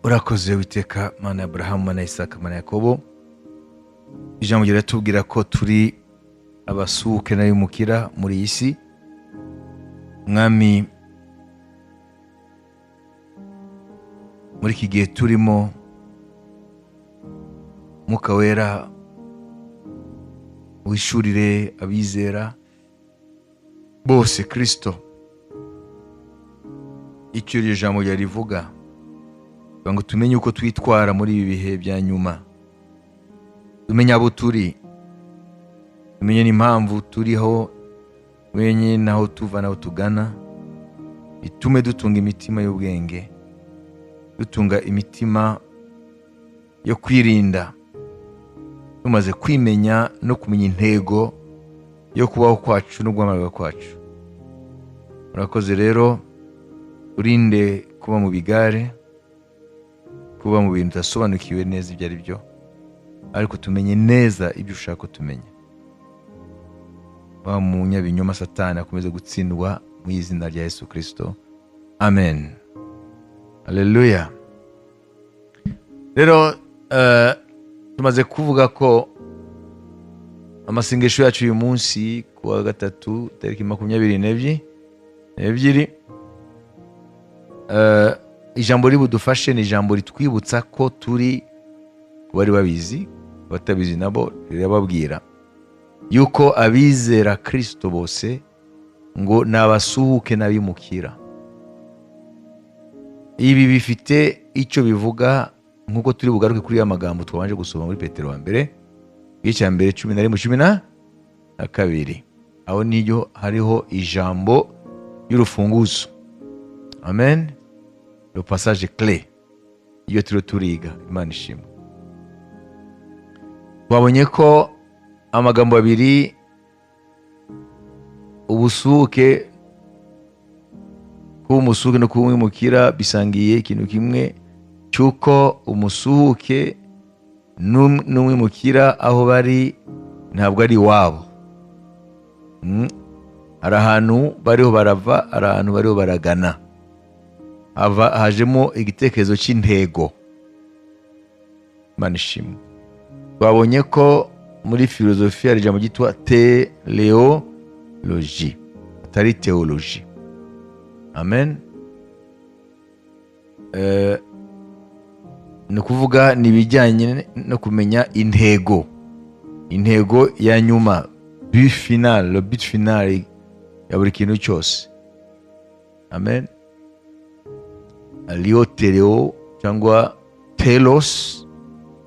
Urakoze Witeka Mana ya Aburahamu, Mana ya Isaka, Mana ya Yakobo. Ijambo riratubwira ko turi abasuhuke n'abimukira muri iyi si. Mwami, muri iki gihe turimo, Mwuka Wera wishurire abizera bose Kristo icyo iryo jambo ryarivuga, kugira ngo tumenye uko twitwara muri ibi bihe bya nyuma, tumenye abo turi, tumenye n'impamvu turiho, tumenye n'aho tuva n'aho tugana, bitume dutunga imitima y'ubwenge, dutunga imitima yo kwirinda, tumaze kwimenya no kumenya intego yo kubaho kwacu no guhamagarwa kwacu. Murakoze rero, urinde kuba mu bigare, kuba mu bintu udasobanukiwe neza ibyo ari byo, ariko tumenye neza ibyo ushaka ko tumenya. Wa munyabinyoma Satani akomeze gutsindwa mu izina rya Yesu Kirisito, amen. Haleluya. Rero tumaze kuvuga ko amasengesho yacu uyu munsi ku wa gatatu tariki 22, ijambo riri budufashe ni ijambo ritwibutsa ko turi, ku bari babizi, abatabizi nabo rirababwira yuko abizera Kristo bose ngo ni abasuhuke n'abimukira. Ibi bifite icyo bivuga, nk'uko turi bugaruke kuri ya magambo twabanje gusoma muri Petero wa mbere igice cya mbere 11 12, aho niyo hariho ijambo y'urufunguzo, amen, le passage clé iyo turiho turiga. Imana ishimwe. Twabonye ko amagambo abiri, ubusuhuke, kuba umusuhuke no kuba umwimukira, bisangiye ikintu kimwe cy'uko umusuhuke n'umwimukira aho bari ntabwo ari iwabo. Hari ahantu bariho barava, hari ahantu bariho baragana. Hajemo igitekerezo cy'intego. Imana ishimwe. Twabonye ko muri filozofiya hari ijambo ryitwa teleology, atari théologie, amen. Ni ukuvuga ni ibijyanye no kumenya intego, intego ya nyuma, but final, le but final ya buri kintu cyose, amen. Ariyo teleo cyangwa telos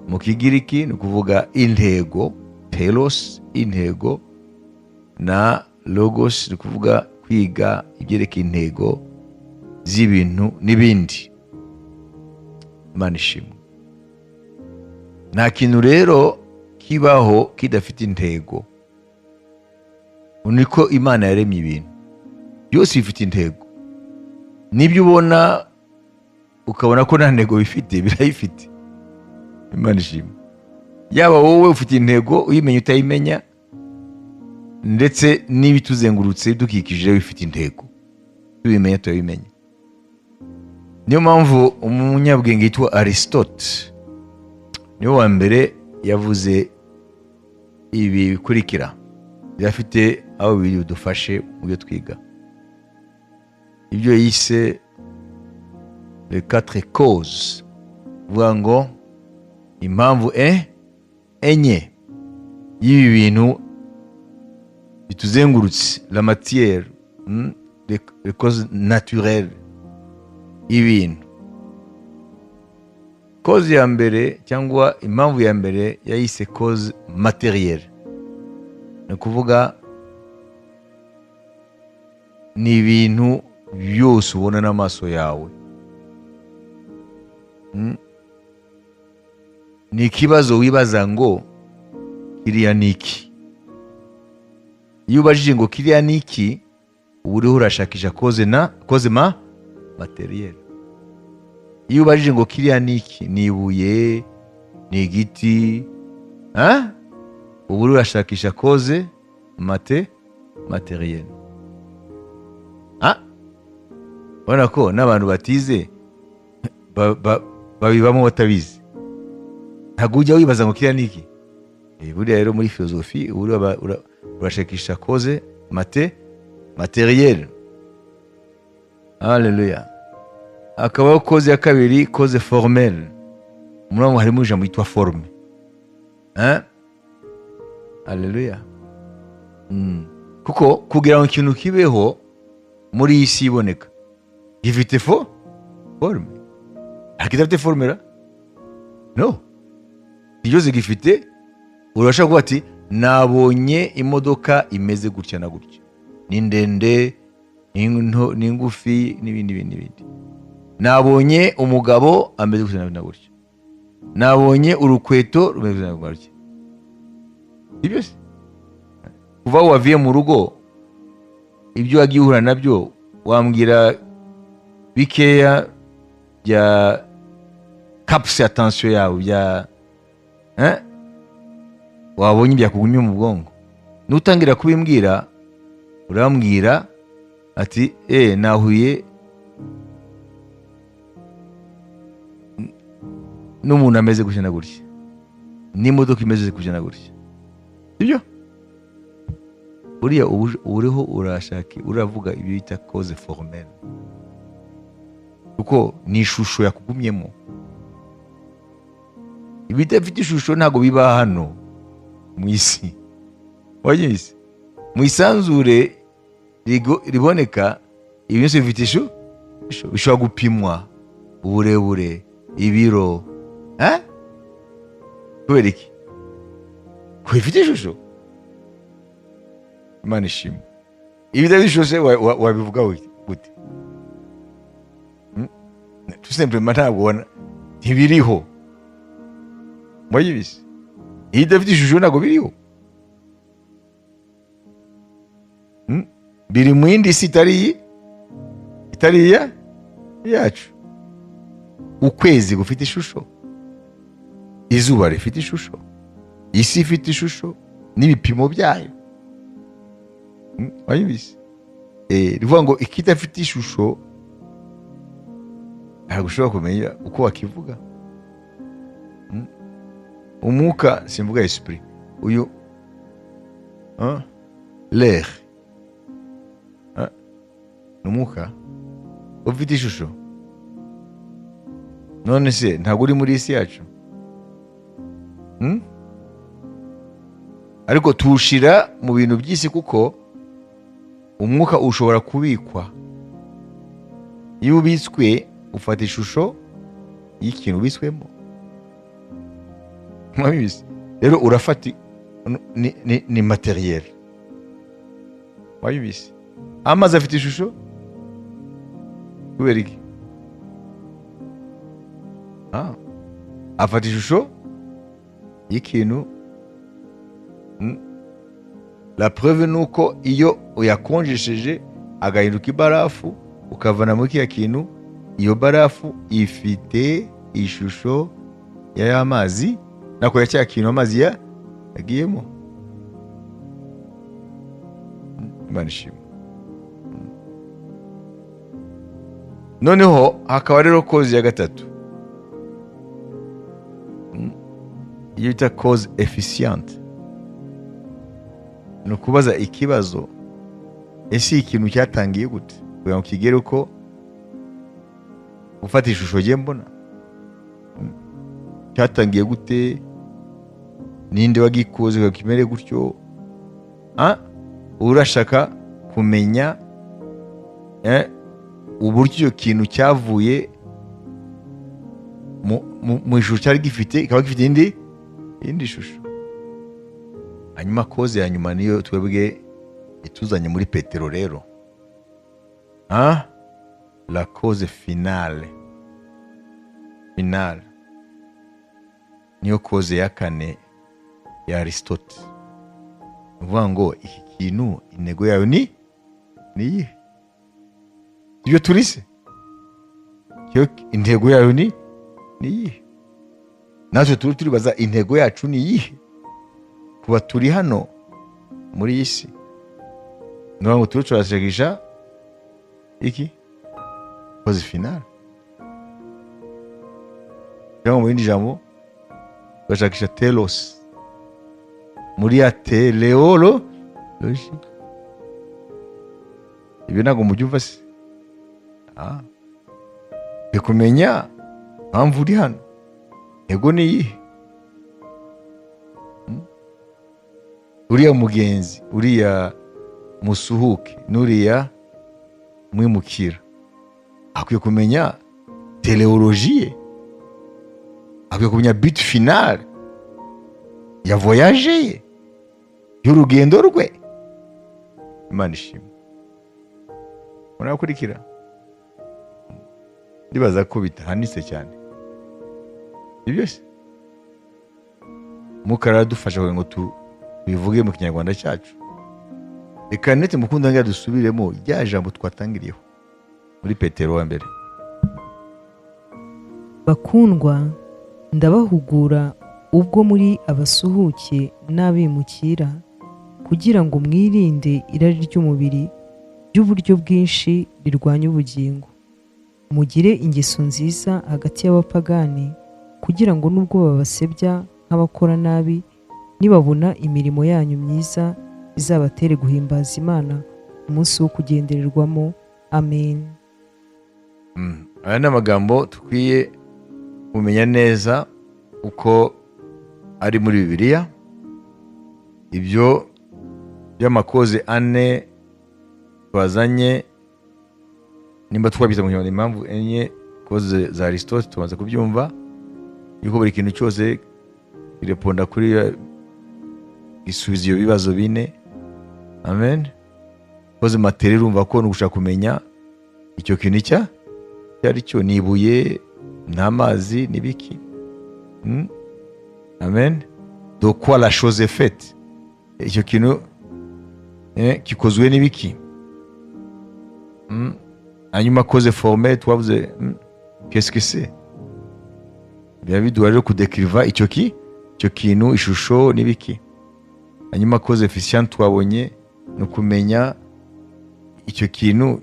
mu Kigiriki, ni ukuvuga intego, telos intego, na logos ni ukuvuga kwiga ibyerekeye intego z'ibintu n'ibindi. Imana ishimwe. Nta kintu rero kibaho kidafite intego. Niko Imana yaremye ibintu byose, bifite intego. N'ibyo ubona ukabona ko nta ntego bifite, birayifite. Imana ishimwe. Yaba wowe ufite intego, uyimenya utayimenya, ndetse n'ibituzengurutse bidukikije bifite intego, tubimenya turabimenya. Niyo mpamvu umunyabwenge yitwa Aristote niwe wa mbere yavuze ibi bikurikira, birafite aho biri budufashe mu byo twiga, ibyo yise les quatre causes, kuvuga ngo impamvu enye y'ibi bintu bituzengurutse, la matière, les causes naturelles y'ibintu. Cause ya mbere cyangwa impamvu ya mbere yayise cause matérielle, ni ukuvuga ni ibintu byose ubona n'amaso yawe. Ni ikibazo wibaza ngo kiriya ni iki? Iyo ubajije ngo kiriya ni iki, uba uriho urashakisha cause na cause matérielle. Iyo ubajije ngo kiriya ni iki, ni ibuye, ni igiti, ha? Uba uriho urashakisha cause matérielle. Ah, ubona ko n'abantu batize Babibamo batabizi. Ntabwo ujya wibaza ngo kiriya ni iki. Buriya rero muri philosophie urashakisha cause matérielle. Haleluya. Hakabaho cause ya kabiri, cause formelle. Muri aho harimo ijambo yitwa forme, hein? Haleluya. Kuko kugira ngo ikintu kibeho muri iyi si iboneka, gifite forme. Ariko idafite forme ra no byose gifite. Urashobora kuvuga ati: "Nabonye imodoka imeze gutya na gutya, ni ndende, ni nto, ni ngufi," n'ibindi n'ibindi n'ibindi. "Nabonye umugabo ameze gutya na gutya, nabonye urukweto rumeze gutya na gutya." Ibyo se, kuva aho waviye mu rugo, ibyo wagiye uhura nabyo, wambwira bikeya bya capse attention yawe, bya, eh? Wabonye byakugumye mu bwonko. Nutangira kubimbwira, urambwira ati: "Nahuye n'umuntu ameze gutya na gutya, n'imodoka imeze gutya na gutya." Sibyo? Buriya uba uriho urashaka, uravuga ibyo bita cause formelle, kuko ni ishusho yakugumyemo. Ibidafite ishusho ntabwo biba hano mu isi. Wabyumvise? Mu isanzure riboneka, ibintu byose bifite ishusho, bishobora gupimwa: uburebure, ibiro, eh? Kubera iki? Ko bifite ishusho. Imana ishimwe. Ibidafite ishusho se wabivuga gute? Tout simplement ntabwo ubona, ntibiriho. Wabyumvise? Iyo idafite ishusho ntabwo biriho. Biri mu yindi si itari iyi, itari iya yacu. Ukwezi gufite ishusho, izuba rifite ishusho, isi ifite ishusho n'ibipimo byayo. Wabyumvise? Rivuga ngo ikidafite ishusho ntabwo ushobora kumenya uko wakivuga. Umwuka, simvuga esprit uyu, hein? L'air, hein? Ni umwuka ufite ishusho. None se ntabwo uri muri isi yacu? Ariko tuwushira mu bintu by'isi, kuko umwuka ushobora kubikwa. Iyo ubitswe, ufata ishusho y'ikintu ubitswemo. Mwabizi rero, urafata ni matériel. Wabizi? Amazi afite ishusho kubera iki? Afata ishusho y'ikintu. La preuve ni uko iyo uyakonjesheje agahinduka ibarafu, ukavana muri kiriya kintu, iyo barafu ifite ishusho ya ya mazi, nako ya cya kintu amazi yagiyemo. Imana ishimwe. Noneho hakaba rero cause ya gatatu, iyo bita cause efficiente. Ni ukubaza ikibazo: ese ikintu cyatangiye gute kugira ngo kigere uko gufata ishusho giye mbona? Cyatangiye gute? Ninde wagikoze ngo kimere gutyo? Ah, urashaka kumenya uburyo icyo kintu cyavuye mu ishusho cyari gifite, kikaba gifite indi shusho. Hanyuma cause ya nyuma niyo twebwe ituzanye muri Petero rero, ah, la cause finale niyo cause ya kane ya Aristote. Ni ukuvuga ngo iki kintu intego yayo ni iyihe? Ibyo turi se, yo intego yayo ni iyihe? Natwe turi turibaza intego yacu ni iyihe kuba turi hano muri iyi si. Ni ukuvuga ngo turi turashakisha iki? Cause finale. Cyangwa mu rindi jambo, tugashakisha telos muri ya téléologie. Ibyo ntabwo mubyumva se? Ah. Ukwiye kumenya impamvu uri hano, intego ni iyihe? Uriya mugenzi, uriya musuhuke n'uriya mwimukira akwiye kumenya téléologie ye, akwiye kumenya but final ya voyage ye, y'urugendo rwe. Imana ishimwe. Murakurikira? Ndibaza ko bitahanitse cyane ibyo byose. Mwuka aradufasha kugira ngo tubivuge mu Kinyarwanda cyacu. Reka ndetse mukunda ngo dusubiremo rya jambo twatangiriyeho muri Petero wa mbere. Bakundwa, ndabahugura ubwo muri abasuhuke n'abimukira, kugira ngo mwirinde irari ry'umubiri ry'uburyo bwinshi rirwanya ubugingo. Mugire ingeso nziza hagati y'abapagani, kugira ngo nubwo babasebya nk'abakora nabi, nibabona imirimo yanyu myiza izabatere guhimbaza Imana umunsi wo kugendererwamo. Amen. Aya ni amagambo dukwiye kumenya neza uko ari muri Bibiliya. Ibyo by'ama causes ane twazanye, nimba twabyita mu Kinyarwanda impamvu enye, causes za Aristote, tumaze kubyumva yuko buri kintu cyose kireponda kuri, gisubiza ibyo bibazo bine. Amen. Cause matérielle, urumva ko ni ugushaka kumenya icyo kintu icyo ari cyo, ni ibuye, ni amazi, ni biki? Amen. De quoi la chose est faite? Icyo kintu gikozwe n'ibiki? Hanyuma cause formelle twavuze, qu'est-ce que c'est? Biba biduha rero kudekiriva icyo kintu, ishusho n'ibiki. Hanyuma cause efficiente twabonye ni ukumenya icyo kintu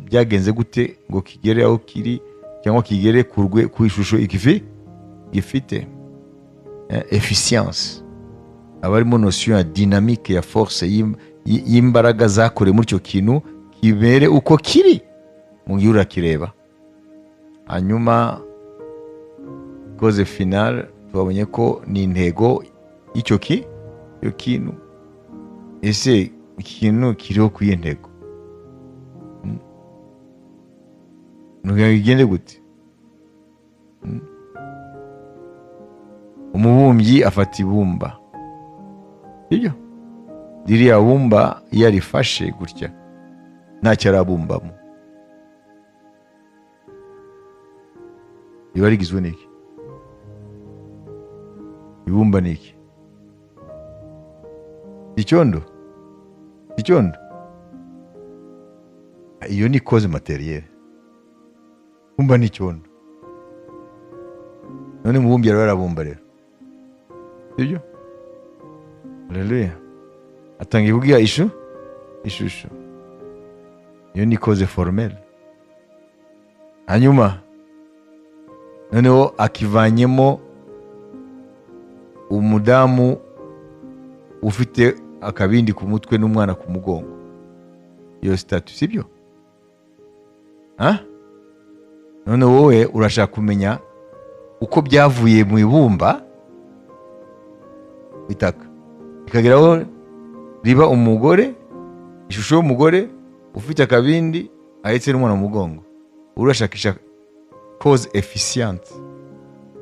byagenze gute ngo kigere aho kiri, cyangwa kigere ku ishusho gifite. Efficience aba arimo notion ya dynamique, ya force, y'imbaraga zakorewe muri icyo kintu kibere uko kiri mu gihe urakireba. Hanyuma cause finale twabonye ko ni intego y'icyo icyo kintu. Ese ikintu kiriho ku iyihe ntego? Ni ukugira ngo bigende gute? Umubumbyi afata ibumba, sibyo? Ririya bumba iyo arifashe gutya ntacyo arabumbamo, riba rigizwe n'iki? Ibumba ni iki? Icyondo. Icyondo iyo ni cause matérielle. Ibumba ni icyondo. None umubumbyi araba arabumba rero, sibyo? Haleluya. Atangiye kubwira ishusho, iyo ni cause formelle. Hanyuma noneho akivanyemo umudamu ufite akabindi ku mutwe n'umwana ku mugongo, iyo statue, sibyo? Ha? None wowe urashaka kumenya uko byavuye mu ibumba, itaka, bikageraho riba umugore, ishusho y'umugore ufite akabindi ahetse n'umwana mu mugongo. Urashakisha cause efficiente,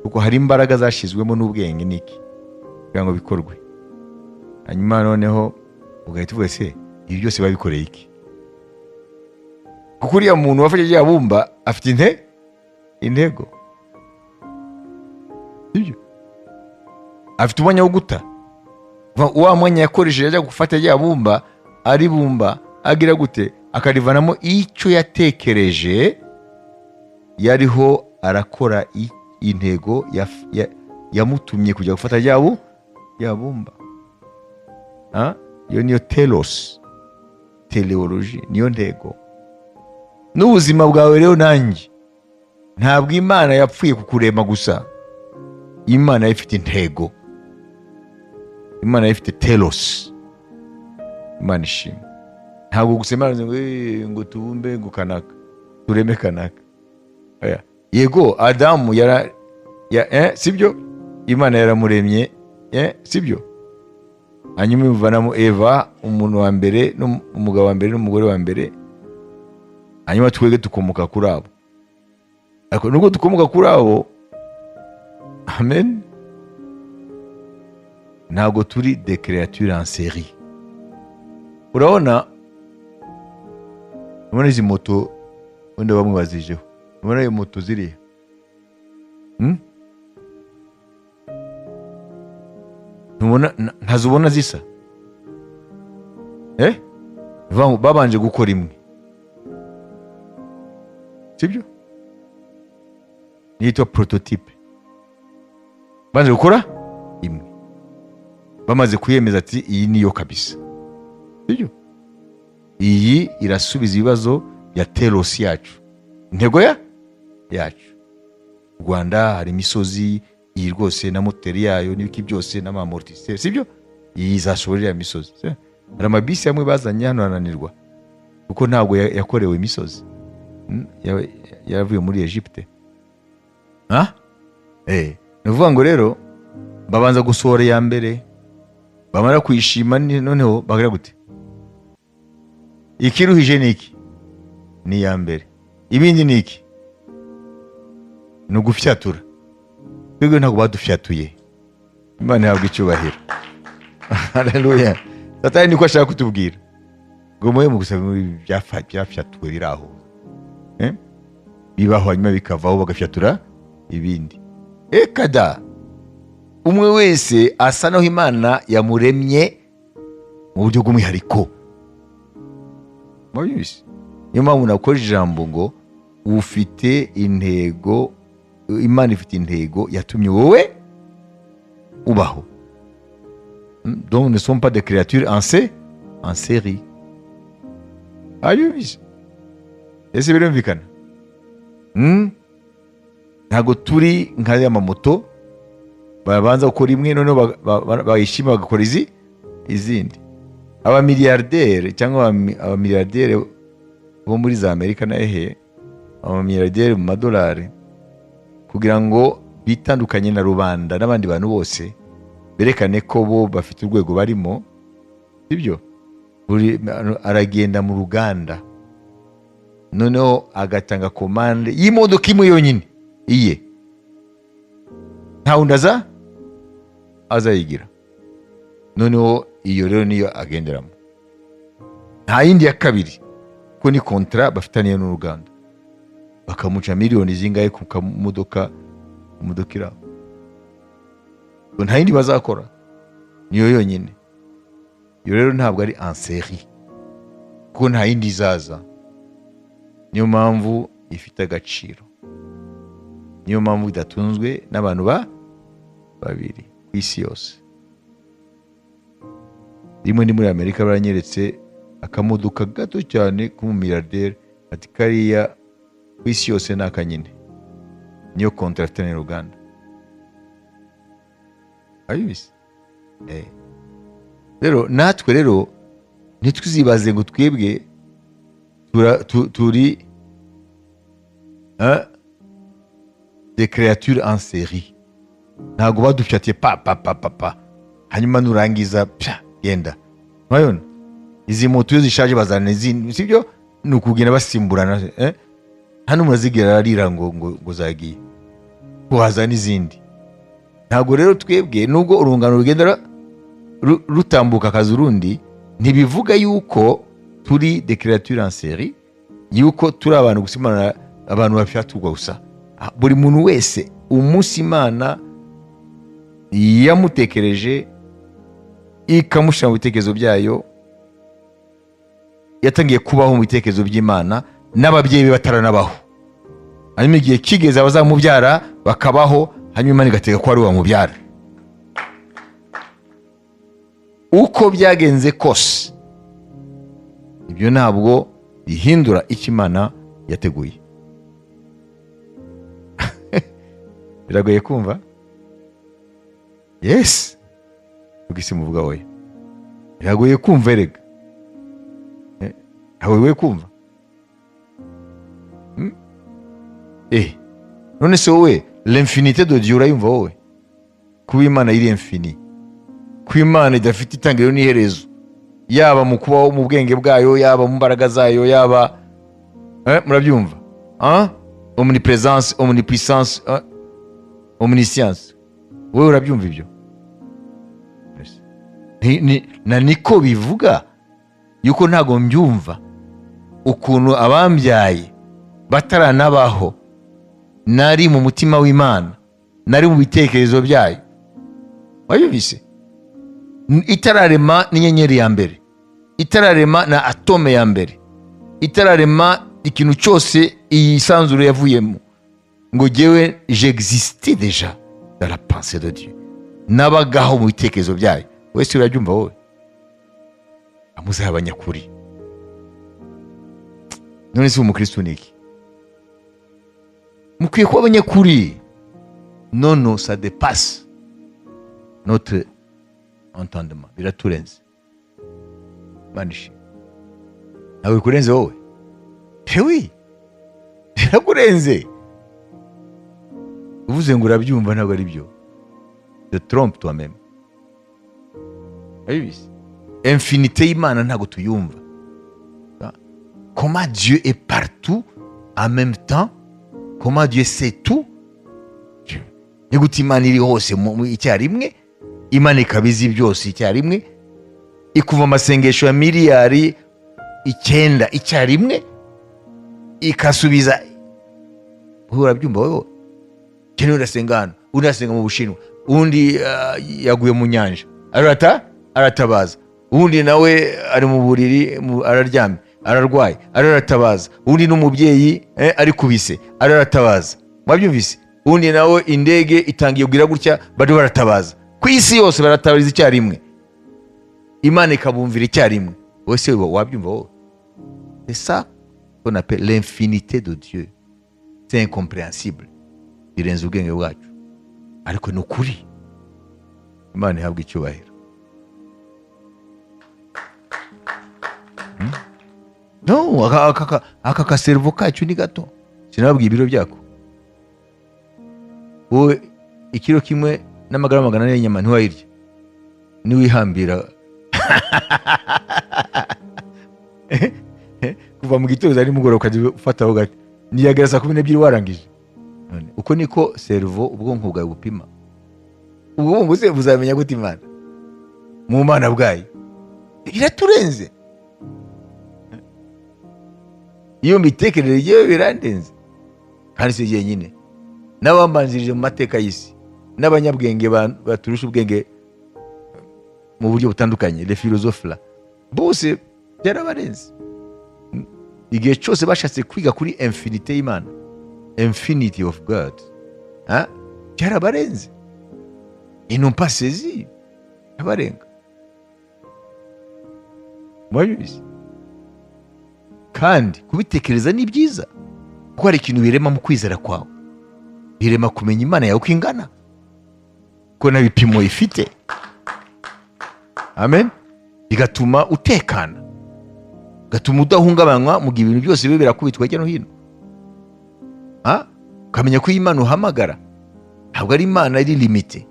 kuko hari imbaraga zashyizwemo n'ubwenge n'iki kugira ngo bikorwe. Hanyuma noneho ugahita uvuga: se ibi byose biba bikoreye iki? Kuko uriya muntu wafashe rya bumba afite intego, sibyo? Afite umwanya wo guta wa mwanya yakoresheje ajya gufata rya bumba, aribumba, agira gute, akarivanamo icyo yatekereje yariho arakora, intego yamutumye kujya gufata rya bumba. Ah, iyo niyo telos, téléologie, niyo ntego n'ubuzima bwawe. Rero nanjye, ntabwo Imana yapfuye kukurema gusa. Imana ifite intego, Imana ifite telos. Imana ishimwe. Ntabwo gusa Imana ngo ngo tubumbe, ngo kanaka, tureme kanaka. Oya. Yego, Adamu yara ya, sibyo? Imana yaramuremye, sibyo? Hanyuma imuvanamo Eva, umuntu wa mbere, n'umugabo wa mbere n'umugore wa mbere. Hanyuma twebwe dukomoka kuri abo. Ariko nubwo dukomoka kuri abo, amen, ntabwo turi des créatures en série. Urabona izi moto, wenda bamwe bazijeho, urabona iyo moto ziriya? Ntubona ntazubona zisa? Bivuga ngo babanje gukora imwe, sibyo? Niyitwa prototype. Babanje gukora imwe, bamaze kuyemeza ati iyi niyo kabisa, sibyo? Iyi irasubiza ibibazo bya telos yacu, intego ya yacu. U Rwanda hari imisozi, iyi rwose na moteri yayo n'ibiki byose n'ama amortisseur, sibyo? Iyi izashobora iriya misozi, sibyo? Hari amabisi amwe bazanye hano arananirwa kuko ntabwo yakorewe imisozi. Yaravuye muri Egypte. Ha? Ni ukuvuga ngo rero babanza gusohora iya mbere, bamara kuyishima, noneho bagira gute? Ikiruhije ni iki? Ni iya mbere. Ibindi ni iki? Ni ugufyatura. Twebwe ntabwo badufyatuye. Imana ihabwa icyubahiro, haleluya. Satani niko ashaka kutubwira ngo muhe mu gusa byafyatuwe biri aho. Bibaho, hanyuma bikavaho bagafyatura ibindi. Ekada, umwe wese asa naho Imana yamuremye mu buryo bw'umwihariko. Murabizi, niyo mpamvu nakoze ijambo ngo ufite intego. Imana ifite intego yatumye wowe ubaho. Donc ne sommes pas des créatures en série. Abyumvise? Ese birumvikana? Ntabwo turi nka ya mamoto babanza gukora imwe, noneho bayishima bagakora izindi. Abamiliyarderi cyangwa abamiliyarderi bo muri za Amerika na ehe, abamiliyarderi mu madolari, kugira ngo bitandukanye na rubanda n'abandi bantu bose, berekane ko bo bafite urwego barimo, sibyo? Buri aragenda mu ruganda, noneho agatanga komande y'imodoka imwe yonyine iye, nta wundi aza azayigira. Noneho iyo rero niyo agenderamo, nta yindi ya kabiri, kuko ni contrat bafitaniye n'uruganda. Bakamuca miliyoni zingahe ku kamodoka, imodoka iri aho. Ngo nta yindi bazakora, niyo yonyine. Iyo rero ntabwo ari en série kuko nta yindi izaza. Niyo mpamvu ifite agaciro, niyo mpamvu idatunzwe n'abantu ba babiri ku isi yose. Rimwe ni muri Amerika, baranyeretse akamodoka gato cyane k'umumiliyarderi, ati kariya ku isi yose ni akanyine, niyo contrat afitanye n'uruganda. Abizi. Rero natwe rero ntituzibaze ngo twebwe turi des créatures en série. Ntabwo badufyatiye pa pa pa pa pa, hanyuma nurangiza pya genda. Murabibona izi moto iyo zishaje bazana izindi, sibyo? Ni ukugenda basimburana. Nta n'umuntu azigera ararira ngo zagiye, ko haza n'izindi. Ntabwo rero twebwe, nubwo urungano rugenda rutambuka akazi urundi, ntibivuga yuko turi des créatures en série, yuko turi abantu gusa Imana, abantu bafyaturwa gusa. Ah, buri muntu wese, umunsi Imana yamutekereje ikamushyira mu bitekerezo byayo, yatangiye kubaho mu bitekerezo by'Imana n'ababyeyi be bataranabaho. Hanyuma igihe kigeze abazamubyara bakabaho, hanyuma Imana igatega ko ari we wamubyara. Uko byagenze kose, ibyo ntabwo bihindura icyo Imana yateguye. Biragoye kumva. Yes, ubwo isi muvuga oya, biragoye kumva erega. Ntabwo bigoye kumva. None se wowe, l'infinité de Dieu urayumva wowe? Kuba Imana iri infini, kuba Imana idafite itangiriro n'iherezo, yaba mu kubaho mu bwenge bwayo, yaba mu mbaraga zayo, yaba murabyumva, ah? Omniprésence, omnipuissance, omniscience, wowe urabyumva ibyo? Yes. Na niko bivuga yuko ntabwo mbyumva ukuntu abambyaye bataranabaho nari mu mutima w'Imana, nari mu bitekerezo byayo. Wabyumvise? Itararema n'inyenyeri ya mbere, itararema na atome ya mbere, itararema ikintu cyose iyi sanzure yavuyemo, ngo jyewe j'existais déjà dans la pensée de Dieu, nabagaho mu bitekerezo byayo. Wese urabyumva wowe? Amuzaye abanyakuri. None se umukristo ni iki? Mukwiye kuba abanyakuri. Non, non, ça dépasse notre entendement, biraturenze. Imana ishimwe. Ntabwo bikurenze wowe? Hewi, birakurenze. Uvuze ngo urabyumva, ntabwo ari byo, te trompe toi-même. Urabizi, infinité y'Imana ntabwo tuyumva. Comment Dieu est partout en même temps, comment Dieu sait tout. Ni gute Imana iri hose icyarimwe, Imana ikaba izi byose icyarimwe, ikuva amasengesho ya miliyari 9 icyarimwe, ikasubiza? Wowe urabyumva wowe? Cyane, urasenga hano, undi arasenga mu Bushinwa, undi yaguye mu nyanja aratabaza, uwundi nawe ari mu buriri, araryamye, ararwaye, aratabaza, uwundi n'umubyeyi ari kubise aratabaza. Mwabyumvise? Uwundi nawe indege itangiye kugira gutya, bari baratabaza. Ku isi yose baratabariza icyarimwe, Imana ikabumvira icyarimwe. Wowe se wabyumva wowe? C'est ça qu'on appelle l'infinité de Dieu, c'est incompréhensible, birenze ubwenge bwacu, ariko ni ukuri. Imana ihabwa icyubahiro. No aka ka cerveau kacu ni gato. Sinababwiye ibiro byako? Wowe ikiro kimwe n'amagarama 400 y'inyama ntiwayirya, niwihambira kuva mu gitondo ari nimugoroba, ukajya ufataho gato, niyagera saa 12 warangije. None, uko niko cerveau, ubwonko bwawe bupima. Ubwo bwonko se buzamenya gute Imana mu Mana bwayo? Biraturenze. Iyo mbitekereje yewe birandenze. Kandi si jyenyine, n'abambanzirije mu mateka y'isi, n'abanyabwenge baturusha ubwenge mu buryo butandukanye, les philosophes là, bose byarabarenze. Igihe cyose bashatse kwiga kuri infinité y'Imana, infinity of God, hein? Byarabarenze, ils n'ont pas saisi, birabarenga. Murabizi? Kandi kubitekereza ni byiza, kuko hari ikintu birema mu kwizera kwawe, birema kumenya Imana yawe uko ingana, ko nta bipimo ifite. Amen. Bigatuma utekana, bigatuma udahungabanywa mu gihe ibintu byose bibe birakubitwa hirya no hino. Ha? Ukamenya ko iyi Imana uhamagara ntabwo ari Imana iri limitée,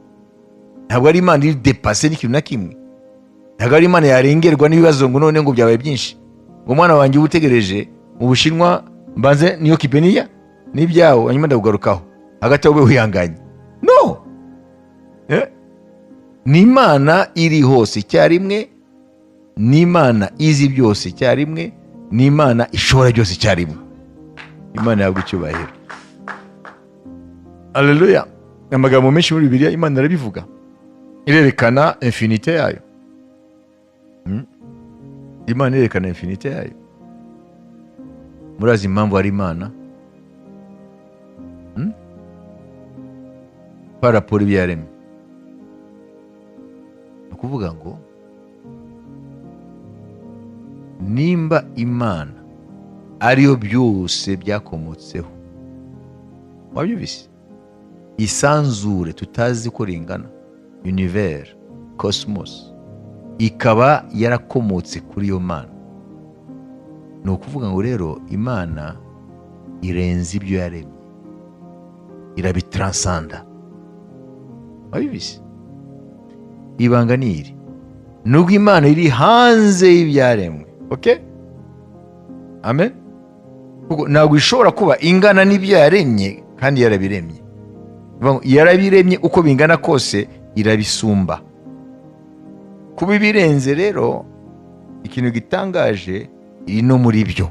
ntabwo ari Imana iri dépassée n'ikintu na kimwe, ntabwo ari Imana yarengerwa n'ibibazo ngo none ngo byabaye byinshi, ngo umwana wanjye uba utegereje mu Bushinwa, mbanze niyo kipeniya n'ibyawo, hanyuma ndakugarukaho, hagati aho ube wihanganye. No. Ni Imana iri hose icyarimwe, ni Imana izi byose icyarimwe, ni Imana ishobora byose icyarimwe. Imana yahabwa icyubahiro. Aleluya. Amagambo menshi muri Bibiliya Imana irabivuga, irerekana infinité yayo. Imana irerekana infinité yayo. Murazi impamvu ari Imana? Par rapport ibyo yaremye, ni ukuvuga ngo nimba Imana ariyo byose byakomotseho, wabyumvise, isanzure tutazi ko ringana. Univers, cosmos, ikaba yarakomotse kuri iyo Mana. Ni ukuvuga ngo rero Imana irenze ibyo yaremye, irabitranscenda. Wabibise? Ibanga ni iri: nubwo Imana iri hanze y'ibyaremwe, okay, amen, kuko ntabwo ishobora kuba ingana n'ibyo yaremye kandi yarabiremye. Bivuga ngo yarabiremye, uko bingana kose irabisumba. Kuba ibirenze rero, ikintu gitangaje, iri no muri byo.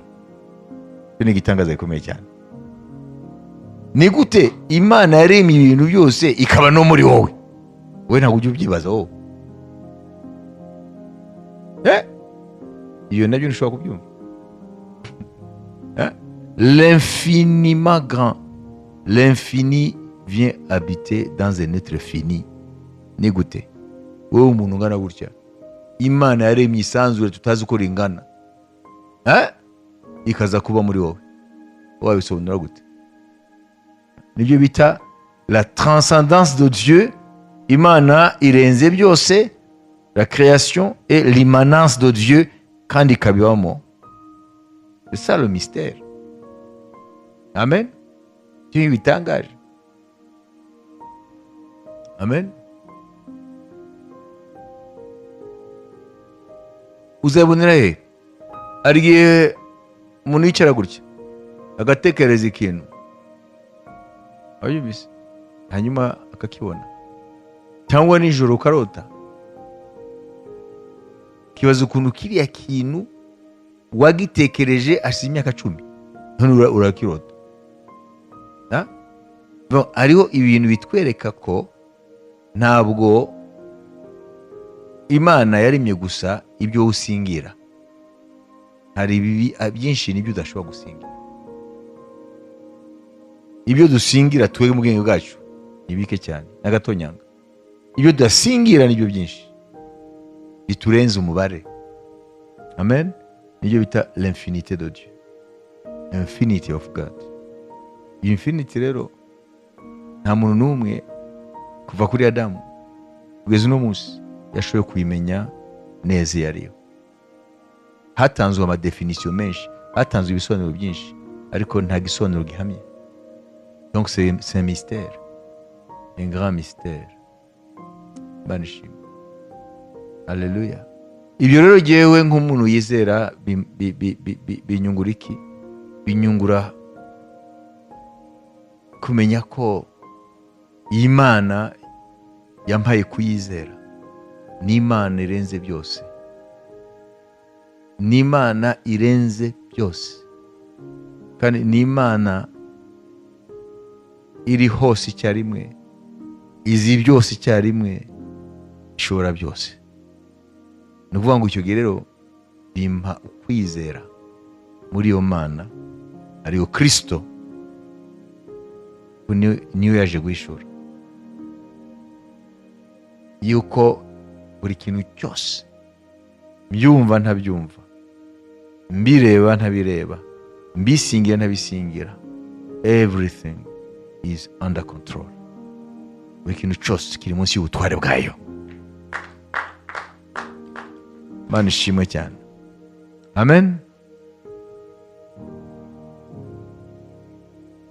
Icyo ni igitangaza gikomeye cyane. Ni gute Imana yaremye ibintu byose ikaba no muri wowe? Wowe ntabwo ujya ubyibaza wowe? Iyo nabyo ntushobora kubyumva. L'infiniment grand, l'infini vient habiter dans un être fini. Ni gute wowe, umuntu ungana gutya, Imana yaremye isanzure tutazi uko ringana, ikaza kuba muri wowe? Wabisobanura gute? Nibyo bita la transcendance de Dieu. Imana irenze byose, la création et l'immanence de Dieu, kandi ikabibamo. C'est ça le mystère. Amen. Icyo bitangaje. Amen. Uzabonera he? Hari igihe umuntu yicara gutya agatekereza ikintu, wabyumvise, hanyuma akakibona, cyangwa nijoro ukarota, ukibaza ukuntu kiriya kintu wagitekereje hashize imyaka 10, none urakirota. Ha? Bon, hariho ibintu bitwereka ko ntabwo Imana yaremye gusa ibyo usingira. Hari ibibi byinshi nibyo udashobora gusingira. Ibyo dusingira twebwe mu bwenge bwacu ni bike cyane n'agatonyanga. Ibyo tudasingira nibyo byinshi biturenze umubare. Amen. Nibyo bita l'infinité de Dieu, infinity of God. Iyi infinity rero, nta muntu n'umwe kuva kuri Adamu kugeza uno munsi yashoboye kuyimenya neza iyo ariyo. Hatanzwe amadéfinitions menshi, hatanzwe ibisobanuro byinshi, ariko nta gisobanuro gihamye. Donc c'est un mystère, un grand mystère. Imana ishimwe. Haleluya. Ibyo rero, jyewe nk'umuntu yizera, binyungura iki? Binyungura kumenya ko iyi Mana yampaye kuyizera ni Imana irenze byose, ni Imana irenze byose, kandi ni Imana iri hose icyarimwe, izi byose icyarimwe, ishobora byose. Ni ukuvuga ngo icyo gihe rero bimpa ukwizera muri iyo Mana, ariyo Kirisito, niyo yaje guhishura yuko buri kintu cyose, mbyumva ntabyumva, mbireba ntabireba, mbisingira ntabisingira, everything is under control. Buri kintu cyose kiri munsi y'ubutware bwayo. Imana ishimwe cyane. Amen.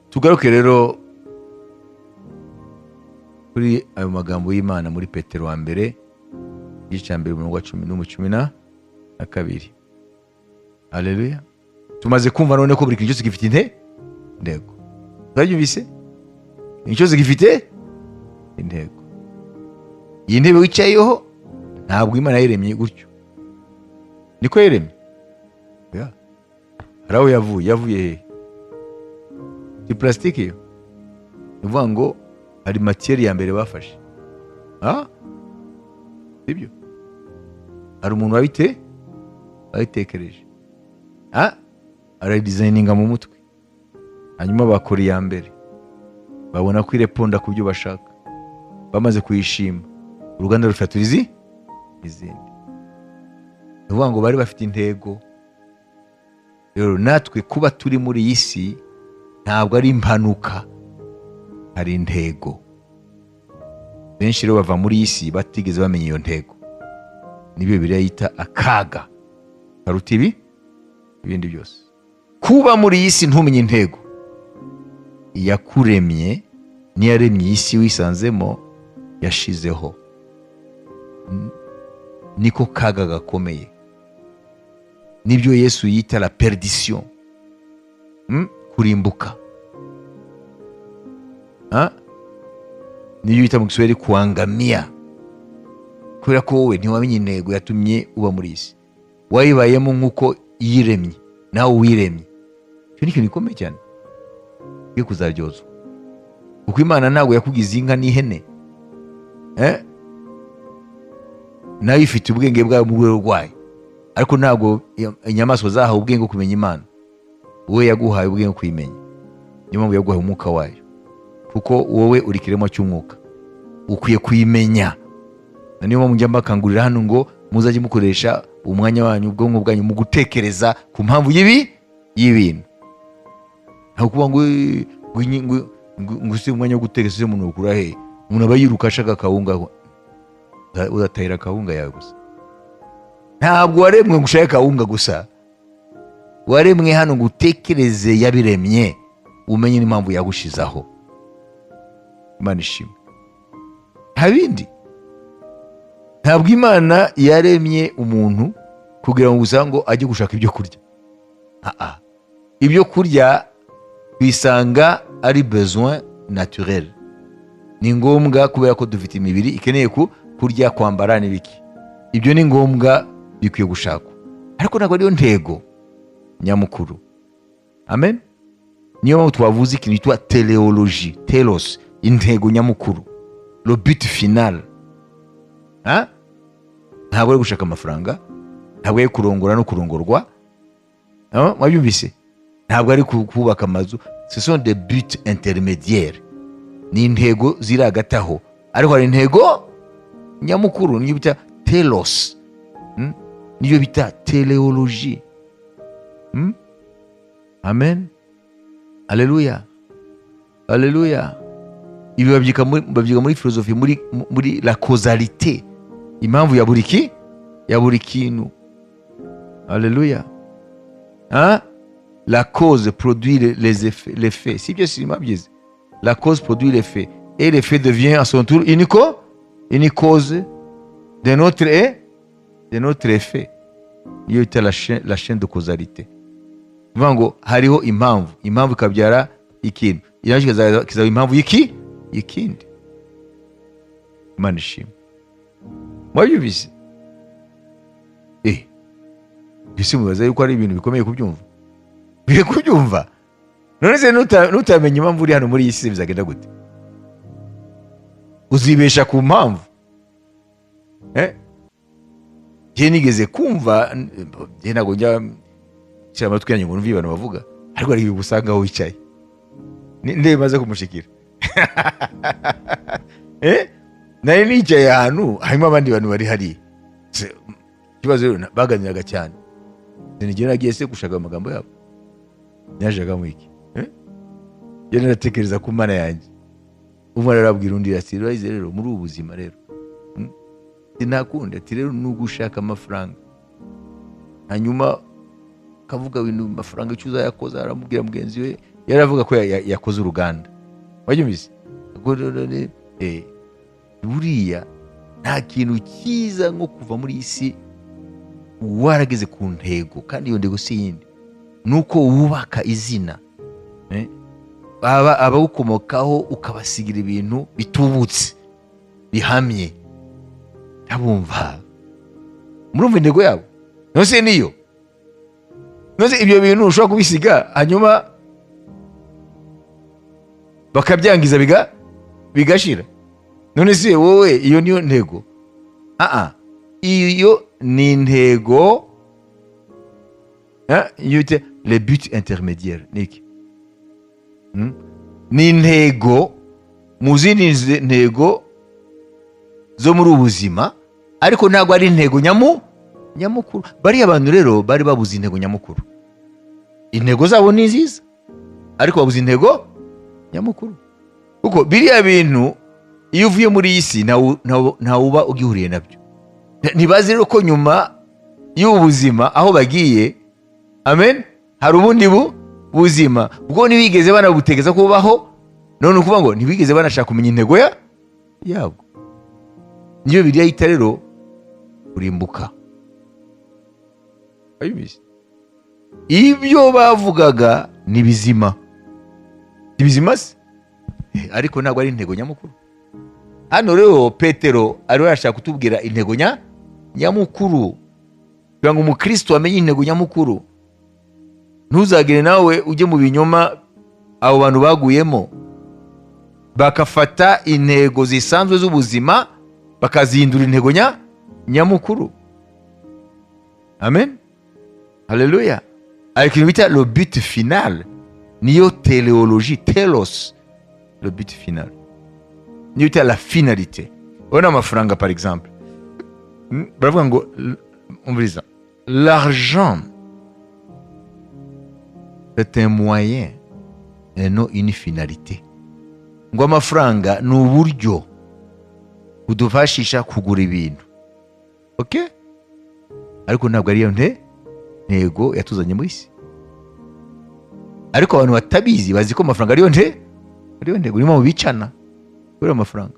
Tugaruke rero kuri ayo magambo y'Imana muri Petero wa mbere, igice cya mbere, umurongo wa 10 12. Haleluya. Tumaze kumva none ko buri kintu cyose gifite intego. Twabyumvise? Ikintu cyose gifite intego. Iyi ntebe wicayeho, ntabwo Imana yayiremye gutyo. Niko yayiremye? Yeah. Hari aho yavuye. Yavuye hehe? Si plastique yo? Ni ukuvuga ngo hari matière ya mbere bafashe. Ah? Sibyo? Hari umuntu wabitekereje, ah? Aradesigninga mu mutwe, hanyuma bakora iya mbere, babona ko ireponda ku byo bashaka. Bamaze kuyishima, uruganda rufata izindi. Ni ukuvuga ngo bari bafite intego. Rero natwe kuba turi muri iyi si ntabwo ari impanuka, hari intego. Benshi rero bava muri iyi si batigeze bamenya iyo ntego. Nibyo Bibiliya yita akaga karuta ibindi byose, kuba muri iyi si ntumenye intego iyakuremye n'iyaremye iyi si wisanzemo yashizeho. Niko kaga gakomeye, nibyo Yesu yita la perdition. Kurimbuka. Ah? Niyo yita mu Kiswahili kuangamia, kubera ko wowe ntiwamenye intego yatumye uba muri iyi si. Wayibayemo nk'uko yiremye, nawe wiremye. Icyo ni ikintu gikomeye cyane ugiye kuzaryozwa, kuko Imana ntabwo yakugize inka n'ihene, eh? Nayo ifite ubwenge bwayo mu rwego rwayo, ariko ntabwo inyamaswa zahawe ubwenge bwo kumenya Imana. Wowe yaguhaye ubwenge bwo kuyimenya, niyo mpamvu yaguhaye umwuka wayo, kuko wowe uri ikiremwa cy'umwuka, ukwiye kuyimenya. Na niyo mpamvu njya mbakangurira hano ngo muzajye mukoresha umwanya wanyu, ubwonko bwanyu, mu gutekereza ku mpamvu y'ibintu. Ntabwo kuvuga ngo "Eh, ngo inyi- ngo ngo ngo se umwanya wo gutekereza se umuntu ukura he?" Umuntu aba yiruka ashaka akawunga, uzatahira akawunga yawe gusa. Ntabwo waremwe ngo ushake akawunga gusa. Waremwe hano ngo utekereze yabiremye, umenye n'impamvu yagushizaho. Imana ishimwe. Nta bindi. Ntabwo Imana yaremye umuntu kugira ngo gusa ngo ajye gushaka ibyo kurya. Ah, ibyo kurya bisanga ari besoin naturel, ni ngombwa kubera ko dufite imibiri ikeneye ku kurya, kwambara n'ibiki. Ibyo ni ngombwa, bikwiye gushakwa, ariko ntabwo ariyo ntego nyamukuru. Amen. Niyo mpamvu twavuze ikintu cyitwa teleology, telos, intego nyamukuru, le but final. Ha? Ntabwo ari gushaka amafaranga, ntabwo ari kurongora no kurongorwa. Ah, mwabyumvise? Ntabwo ari kubaka amazu. Ce sont des buts intermédiaires, ni intego ziri hagati aho, ariko hari intego nyamukuru, niyo bita telos. Niyo bita teleology. Amen, aleluya, aleluya. Ibi babyiga muri philosophie, muri la causalité, impamvu ya buri kintu. Aleluya. Hein? La cause produit les effets, l'effet. Si bien si mabyize, la cause produit l'effet et l'effet devient à son tour une cause de notre effet. Niyo bita la chaîne de causalité. Bivuga ngo hariho impamvu, impamvu ikabyara ikintu, impamvu kizaba impamvu y'ikindi. Imana ishimwe. Mwabyumvise? Ese mubaza yuko ari ibintu bikomeye kubyumva? Bihe kubyumva. None se nutamenya impamvu uri hano muri iyi si, bizagenda gute? Uzibesha ku mpamvu, eh? Njye nigeze kumva, njye ntabwo njya nshyira amatwi yanjye ngo numve abantu bavuga, ariko hari ibintu usanga aho wicaye. Ndebe maze kumushikira, eh? Nari nicaye ahantu harimo abandi bantu bari hariya. Ikibazo rero baganiraga cyane. Sinigera nagiye se gushaka amagambo yabo, najaga mu iki, eh? Njye naratekereza ku Mana yanjye. Umwe arabwira undi ati: "Urayize rero muri ubu buzima rero, Sinakunda." Ati: "Rero ni ugushaka amafaranga." Hanyuma kavuga ibintu, amafaranga icyo uzayakoza. Aramubwira mugenzi we, yaravuga ko yakoze uruganda. Wabyumvise? Ubwo rero buriya nta kintu cyiza nko kuva muri iyi si warageze ku ntego, kandi iyo ntego si yindi, ni uko wubaka izina, eh? Abawukomokaho ukabasigira ibintu bitubutse, bihamye. Ndabumva murumva intego yabo. Nose niyo nose ibyo bintu ushobora kubisiga, hanyuma bakabyangiza, bigashira. None se wowe iyo niyo ntego? Aa, iyo ni intego, iyo bita les buts intermédiaires. Ni iki? Ni intego mu zindi ntego zo muri ubu buzima, ariko ntabwo ari intego nyamukuru. Bariya bantu rero bari babuze intego nyamukuru. Intego zabo ni nziza, ariko babuze intego nyamukuru, kuko biriya bintu Iyo uvuye muri iyi si, ntawe uba ugihuriye nabyo. Ntibazi rero ko nyuma y'ubu buzima aho bagiye, amen, hari ubundi buzima bwo ntibigeze banabutegeza ko bubaho. None ukuvuga ngo ntibigeze banashaka kumenya intego yabwo. Niyo Bibiliya yita rero kurimbuka. Wabizi? Ibyo bavugaga ni bizima, ni bizima se? Ariko ntabwo ari intego nyamukuru. Hano rero Petero ariwe arashaka kutubwira intego nyamukuru, kugira ngo umukristo amenye intego nyamukuru. Ntuzagire nawe ujye mu binyoma abo bantu baguyemo, bagafata intego zisanzwe z'ubuzima bakazihindura intego nyamukuru. Amen, haleluya. Ariko ikintu bita le but final niyo téléologie, telos, le but final niyo bita la finalité. Urabona amafaranga par exemple, baravuga ngo, umviriza, l'argent c'est un moyen et non une finalité. Ngo amafaranga ni uburyo budufashisha kugura ibintu, ok, ariko ntabwo ariyo ntego yatuzanye mu isi. Ariko abantu batabizi bazi ko amafaranga ariyo ntego. Niyo mpamvu bicana kubera amafaranga,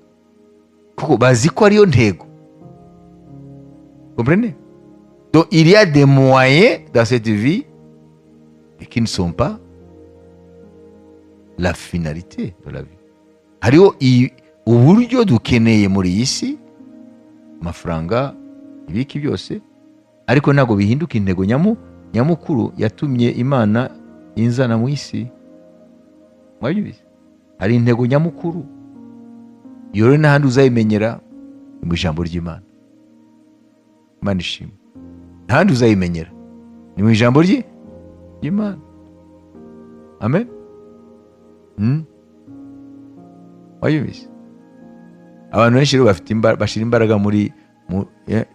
kuko bazi ko ariyo ntego. Comprenez? Donc il y a des moyens dans cette vie et qui ne sont pas la finalité de la vie. Hariho uburyo dukeneye muri iyi si, amafaranga, ibiki byose, ariko ntabwo bihinduka intego nyamukuru yatumye Imana inzana mu isi. Mwabyumvise? Hari intego nyamukuru. Iyo rero n'ahandi uzayimenyera ni mu ijambo ry'Imana. Imana ishimwe. Ntahandi uzayimenyera, ni mu ijambo ry'Imana. Amen. Wabyumvise? Abantu benshi rero bafite bashyira imbaraga muri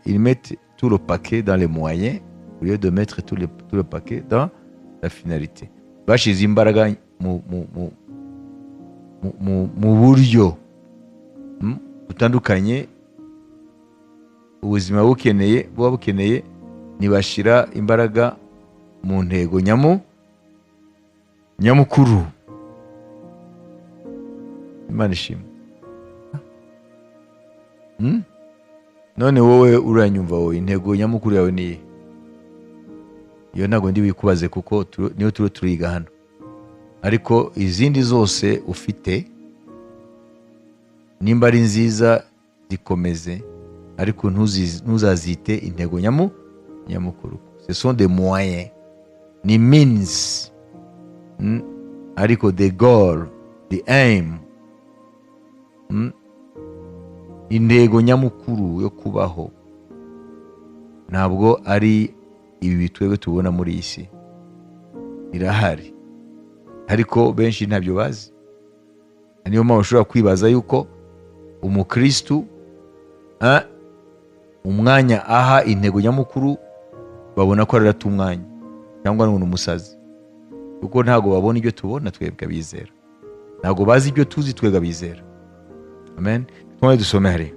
ils mettent tout le paquet dans les moyens au lieu de mettre tout le paquet dans la finalité. Bashize imbaraga mu buryo butandukanye ubuzima bukeneye, buba bukeneye, ntibashyira imbaraga mu ntego nyamukuru. Imana ishimwe. None wowe uranyumva, wowe intego nyamukuru yawe ni iyihe? Iyo ntabwo ndi wikubaze kuko niyo turiho turiga hano. Ariko izindi zose ufite, nimba ari nziza zikomeze, ariko ntuzazite intego nyamukuru. Ce sont des moyens, ni means. Ariko the goal, the aim, Intego nyamukuru yo kubaho ntabwo ari ibi twebwe tubona muri iyi si. Irahari, ariko benshi ntabyo bazi. Niyo mpamvu ushobora kwibaza yuko umukristu, umwanya aha intego nyamukuru, babona ko arata umwanya cyangwa ngo ni umusazi, kuko ntabwo babona ibyo tubona twebwe abizera, ntabwo bazi ibyo tuzi twebwe abizera. Amen. Twongere dusome hariya.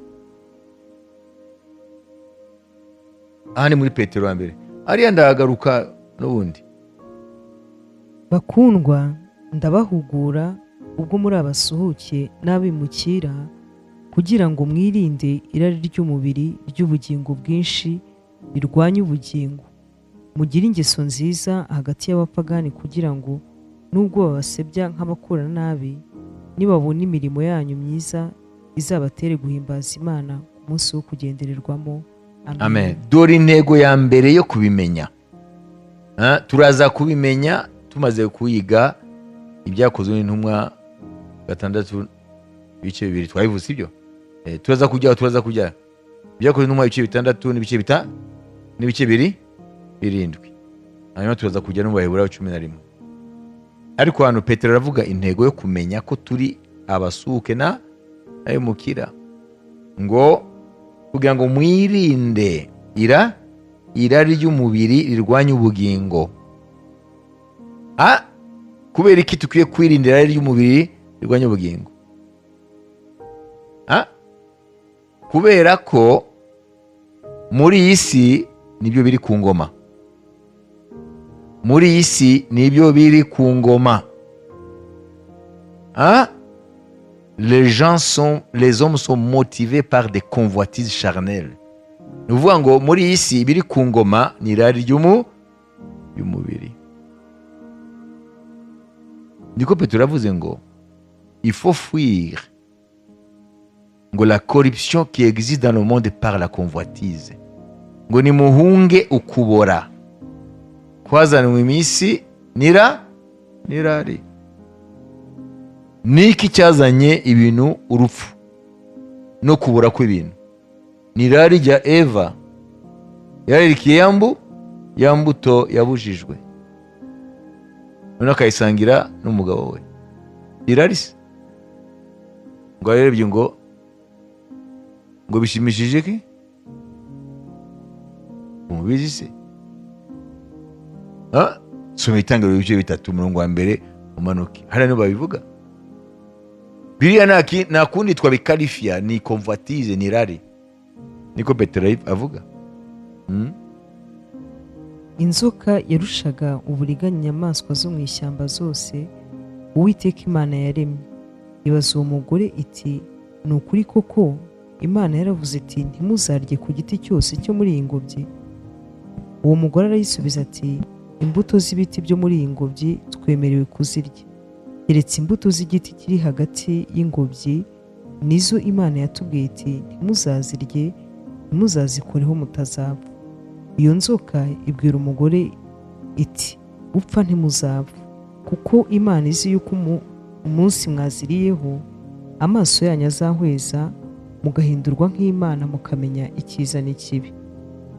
Aha ni muri Petero wa mbere, hariya ndahagaruka n'ubundi. Bakundwa, ndabahugura ubwo muri abasuhuke n'abimukira, kugira ngo mwirinde irari ry'umubiri ry'ubugingo bwinshi rirwanya ubugingo. Mugire ingeso nziza hagati y'abapagani, kugira ngo nubwo babasebya nk'abakora nabi, nibabona imirimo yanyu myiza izabatere guhimbaza Imana ku munsi wo kugendererwamo. Amen. Dore intego ya mbere yo kubimenya. Turaza kubimenya tumaze kuyiga Ibyakozwe n'Intumwa 6 ibice 2. Twabivuze ibyo. Turaza kujya Ibyakozwe n'Intumwa ibice 6 n'ibice 7, hanyuma turaza kujya no mu Baheburayo 11. Ariko hano Petero aravuga intego yo kumenya ko turi abasuhuke na abimukira, ngo kugira ngo mwirinde irari ry'umubiri rirwanya ubugingo. Kubera iki dukwiye kwirinda irari ry'umubiri rirwanya ubugingo? Ah? Kubera ko muri iyi si nibyo biri ku ngoma. Muri iyi si nibyo biri ku ngoma. Hein? Les hommes sont motivés par des convoitises charnelles. Ni ukuvuga ngo muri iyi si ibiri ku ngoma ni irari ry'umubiri. Niko Petero yavuze ngo il faut fuir ngo la corruption qui existe dans le monde par la convoitise, ngo nimuhunge ukubora kwazanwe iminsi nira n'irari. Niki cyazanye ibintu, urupfu no kubura kw'ibintu? Ni irari rya Eva yararikiye ya mbuto yabujijwe, none akayisangira n'umugabo we. Irari se ngo yarebye ngo bishimishije ki mubizi se? Ah, soma Itangiriro ibice 3, umurongo wa 1 umanuke. Hariya niho babivuga. Biriya nta kundi twabikarifiya, ni convoitise, ni irari, niko Petero avuga. Inzoka yarushaga uburiganya inyamaswa zo mu ishyamba zose Uwiteka Imana yaremye. Ibaza uwo mugore iti: "Ni ukuri koko Imana yaravuze iti: 'Ntimuzarye ku giti cyose cyo muri iyi ngobyi'?" Uwo mugore arayisubiza ati: "Imbuto z'ibiti byo muri iyi ngobyi twemerewe kuzirya, keretse imbuto z'igiti kiri hagati y'ingobyi, nizo Imana yatubwiye iti: 'Ntimuzazirye, ntimuzazikoreho mutazapfa.'" Iyo nzoka ibwira umugore iti: "Gupfa ntimuzapfa, kuko Imana izi yuko umunsi mwaziriyeho amaso yanyu azahweza, mugahindurwa nk'Imana, mukamenya icyiza n'ikibi."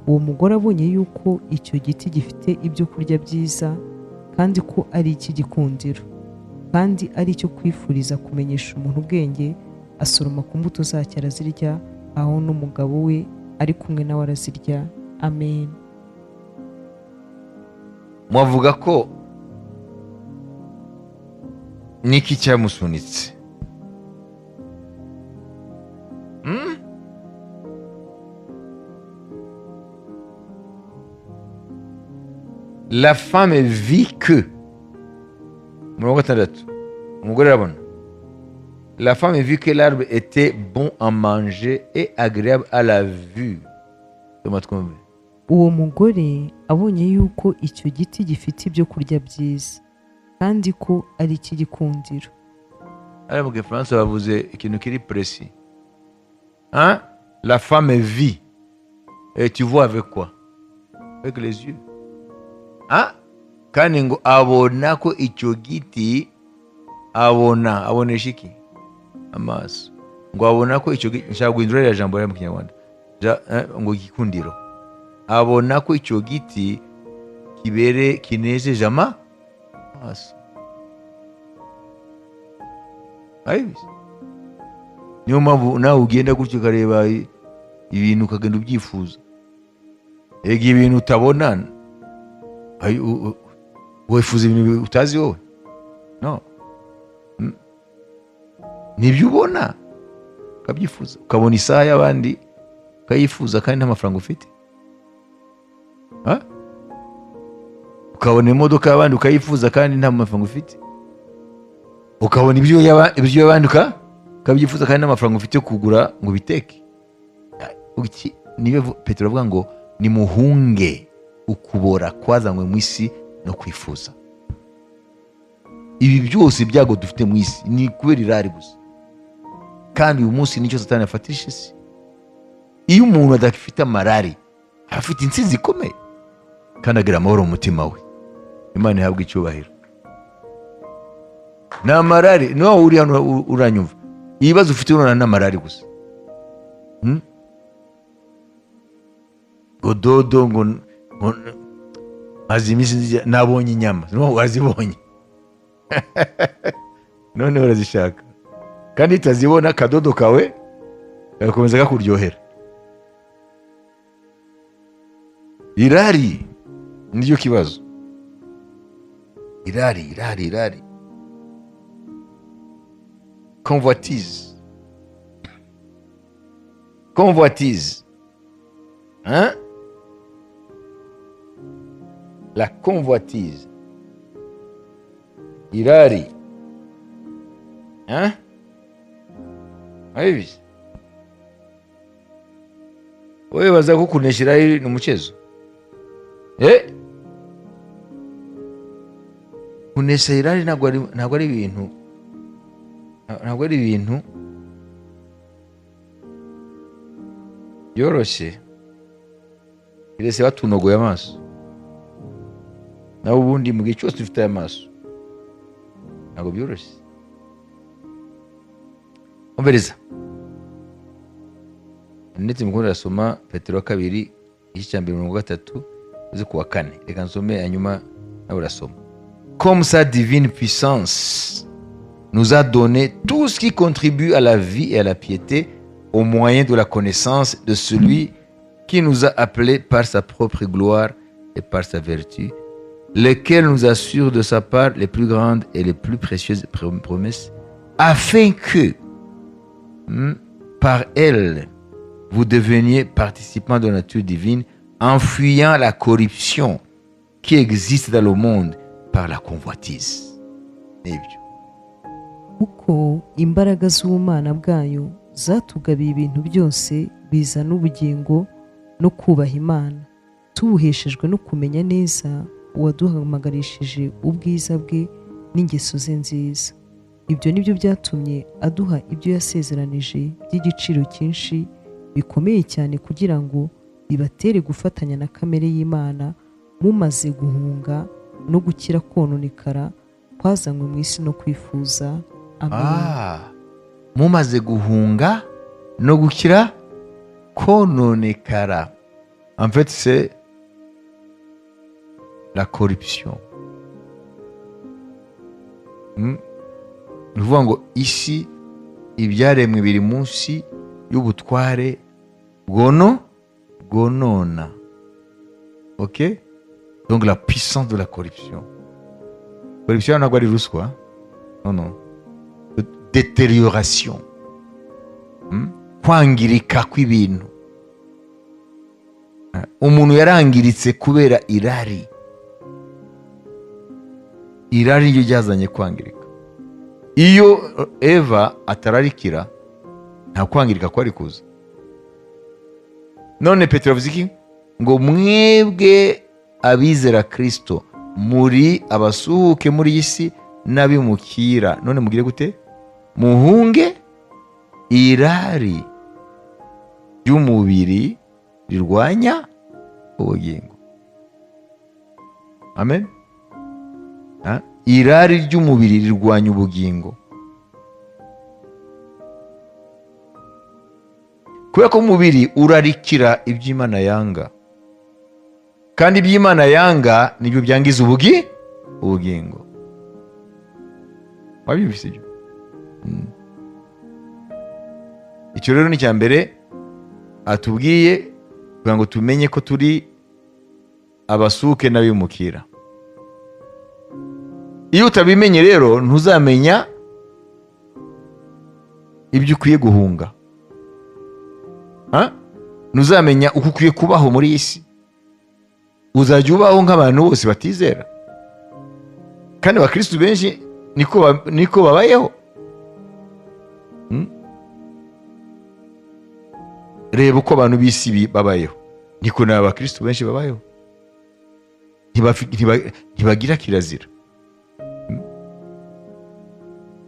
Uwo mugore abonye yuko icyo giti gifite ibyo kurya byiza, kandi ko ari icy'igikundiro, kandi ari icyo kwifuriza kumenyesha umuntu ubwenge, asoroma ku mbuto zacyo arazirya, aho n'umugabo we ari kumwe nawe arazirya. Amen. Mwavuga ko niki cyamusunitse? La femme vit que, umurongo wa 6, umugore arabona, la femme vit que l'arbre était bon à manger et agréable à la vue. Soma twumve. Uwo mugore abonye yuko icyo giti gifite ibyo kurya byiza, kandi ko ari icy'igikundiro. Hariya mu Gifaransa bavuze ikintu kiri précis. Hein? La femme vit. Et tu vois avec quoi? Avec les yeux. Hein? Kandi ngo abona ko icyo giti, abona, abonesha iki? Amaso. Ngo abona ko icyo giti, nshaka guhindura ririya jambo riri mu Kinyarwanda. Ngo igikundiro. Abona ko icyo giti kibere kinejeje amaso. Abizi. Niyo mpamvu nawe ugenda gutyo ukareba ibintu, ukagenda ubyifuza. Ega ibintu utabona, wifuza ibintu utazi wowe? No. Nibyo ubona ukabyifuza, ukabona isaha y'abandi ukayifuza kandi nta mafaranga ufite. Ha? Ukabona imodoka y'abandi ukayifuza kandi nta mafaranga ufite. Ukabona ibyo y'abandi ukabyifuza kandi nta mafaranga ufite yo kugura ngo ubiteke. Niyo Petero avuga ngo nimuhunge ukubora kwazanywe mu isi no kwifuza. Ibi byose, ibyago dufite mu isi, ni kubera irari gusa. Kandi uyu munsi nicyo Satani afatisha isi. Iyo umuntu adafite amarari, aba afite intsinzi ikomeye kandi agira amahoro mu mutima we. Imana ihabwa icyubahiro. Ni amarari. Niba uri hano uranyumva, ibibazo ufite urabona ni amarari gusa. Ngo dodo ngo maze iminsi nabonye inyama. No, wazibonye none urazishaka, kandi utazibona akadodo kawe kagakomeza kakuryohera. Irari niryo kibazo. Irari, irari, irari, convoitise. Convoitise, hein? La convoitise, irari, hein? Wabizi, wowe baza kukunesha irari ni umukezo. Kunesha irari ntabwo ari ibintu byoroshye, keretse batunogoye amaso. Nawe ubundi mu gihe cyose ufite aya maso, ntabwo byoroshye. Umviriza ndetse mukunda, arasoma Petero wa kabiri, igice cya mbere, 30 uze ku wa kane. Reka nsome, hanyuma nawe urasoma. Comme sa divine puissance nous a donné tout ce qui contribue à la vie et à la piété au moyen de la connaissance de celui qui nous a appelés par sa propre gloire et par sa vertu, lequel nous assure de sa part les plus grandes et les plus précieuses promesses, afin que, par elles, vous deveniez participants de la nature divine en fuyant la corruption qui existe dans le monde par la convoitise. Nibyo. Kuko imbaraga z'ubumana bwayo zatugabiye ibintu byose bizana ubugingo no kubaha Imana, tubuheshejwe no kumenya neza uwaduhamagarishije ubwiza bwe n'ingeso ze nziza. Ibyo ni byo byatumye aduha ibyo yasezeranije by'igiciro cyinshi bikomeye cyane, kugira ngo bibatere gufatanya na kamere y'Imana, mumaze guhunga no gukira kononekara kwazanywe mu isi no kwifuza. Amen. Ah, mumaze guhunga no gukira kononekara. En fait, c'est la corruption. Ni ukuvuga ngo isi, ibyaremwe biri munsi y'ubutware bwonona. Ok, donc la puissance de la corruption. Corruption ntabwo ari ruswa, non, non, détérioration. Kwangirika kw'ibintu. Umuntu yarangiritse kubera irari. Irari niryo ryazanye kwangirika. Iyo Eva atararikira, nta kwangirika kwari kuza. None Petero avuze iki? Ngo mwebwe abizera Kristo muri abasuhuke muri iyi si n'abimukira. None mugire gute? Muhunge irari ry'umubiri rirwanya ubugingo. Amen. Ha? Irari ry'umubiri rirwanya ubugingo, kubera ko umubiri urarikira iby'Imana yanga, kandi iby'Imana yanga nibyo byangiza ubugingo. Wabyumvise ibyo? Icyo rero ni icya mbere atubwiye kugira ngo tumenye ko turi abasuhuke n'abimukira. Iyo utabimenye rero, ntuzamenya ibyo ukwiye guhunga. Ha? Ntuzamenya uko ukwiye kubaho muri iyi si. Uzajya ubaho nk'abantu bose batizera, kandi abakirisitu benshi niko babayeho. Reba uko abantu b'isi babayeho, niko n'abakirisitu benshi babayeho. Ntibagira kirazira.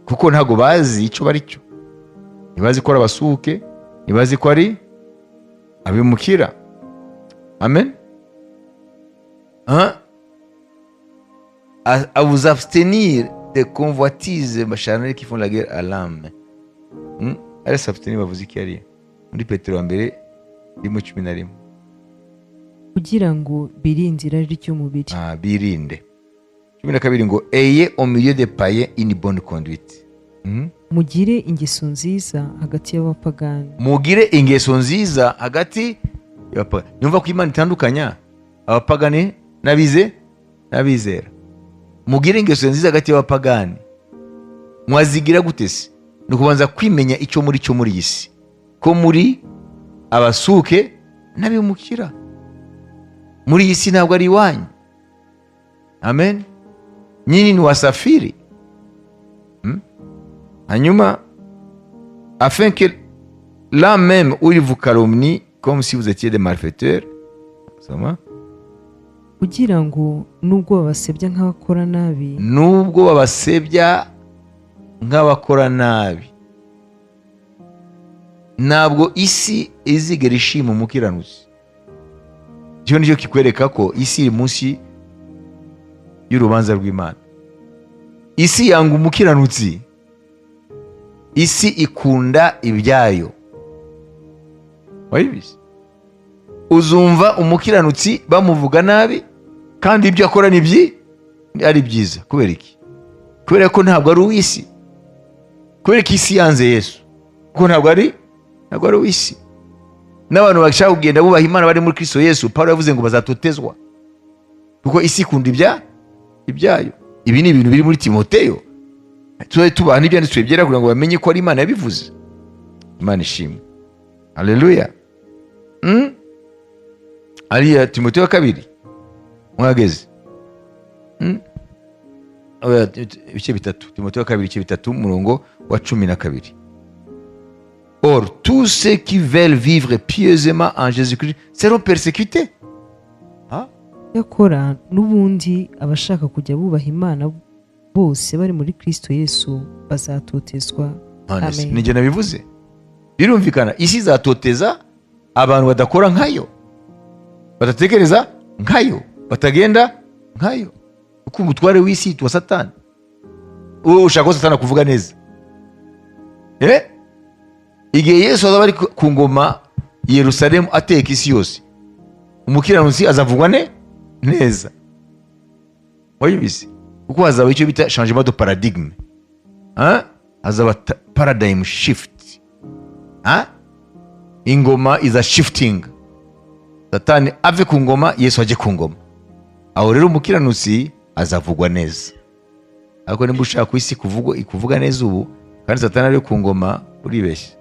Kuko ntabwo bazi icyo bari cyo. Ntibazi ko ari abasuhuke, ntibazi ko ari abimukira. Amen. Hein? À vous abstenir des convoitises charnelles qui font la guerre à l'âme. Ari s'abstenir bavuze iki hariya muri Petero wa mbere 1:11? Kugira ngo birinde irari ry'umubiri. Ah, birinde. 12 ngo: ayez au milieu des païens une bonne conduite. Mugire ingeso nziza hagati y'abapagani. Mugire ingeso nziza hagati y'abapagani. Nyumva ko Imana itandukanya abapagani n'abizera. Mugire ingeso nziza hagati y'abapagani. Mwazigira gute se? Ni ukubanza kwimenya icyo muri cyo muri iyi si, ko muri Abasuhuke n'abimukira muri iyi si ntabwo ari iwanyu. Amen. Nyinyi ni wasafiri. Hanyuma, afin que là même où il vous calomnie comme si vous étiez des malfaiteurs, soma. Kugira ngo nubwo babasebya nk'abakora nabi, Nubwo babasebya nk'abakora nabi. Ntabwo isi izigera ishima umukiranutsi. Icyo nicyo kikwereka ko isi iri munsi y'urubanza rw'Imana. Isi yanga umukiranutsi, isi ikunda ibyayo. Wabizi, uzumva umukiranutsi bamuvuga nabi kandi ibyo akora ni byi ari byiza. Kubera iki? Kubera ko ntabwo ari uw'isi. Kubera ko isi yanze Yesu, kuko ntabwo ari uw'isi. N'abantu bashaka kugenda bubaha Imana bari muri Kristo Yesu, Paul yavuze ngo bazatotezwa, kuko isi ikunda ibyayo. Ibi ni ibintu biri muri Timoteyo. Tuzajya tubaha n'ibyanditswe byera kugira ngo bamenye ko ari Imana yabivuze. Imana ishimwe, haleluya. Ariya Timoteyo wa kabiri mwageze? Oya, ibice 3, Timoteyo wa kabiri ibice 3, umurongo wa 12: "Or tous ceux qui veulent vivre pieusement en Jésus-Christ seront persécutés." Ah? Yakora n'ubundi abashaka kujya bubaha Imana bose bari muri Kristo Yesu bazatotezwa. None se, Amen. Nijye nabivuze, birumvikana. Isi izatoteza abantu badakora nkayo, badatekereza nkayo, batagenda nkayo, kuko umutware w'isi yitwa Satani. Wowe ushaka ko Satani akuvuga neza? Eh? Igihe Yesu azaba ari ku ngoma i Yerusalemu ateka isi yose, umukiranutsi azavugwa neza. Wabizi, kuko hazaba icyo bita changement de paradigme. Hein? Hazaba paradigm shift. Hein? Ingoma iza shifting, Satani ave ku ngoma, Yesu ajye ku ngoma. Aho rero umukiranutsi azavugwa neza. Ariko nimba ushaka ku isi kuvugwa ikuvuga neza ubu kandi Satani ari ku ngoma, uribeshya.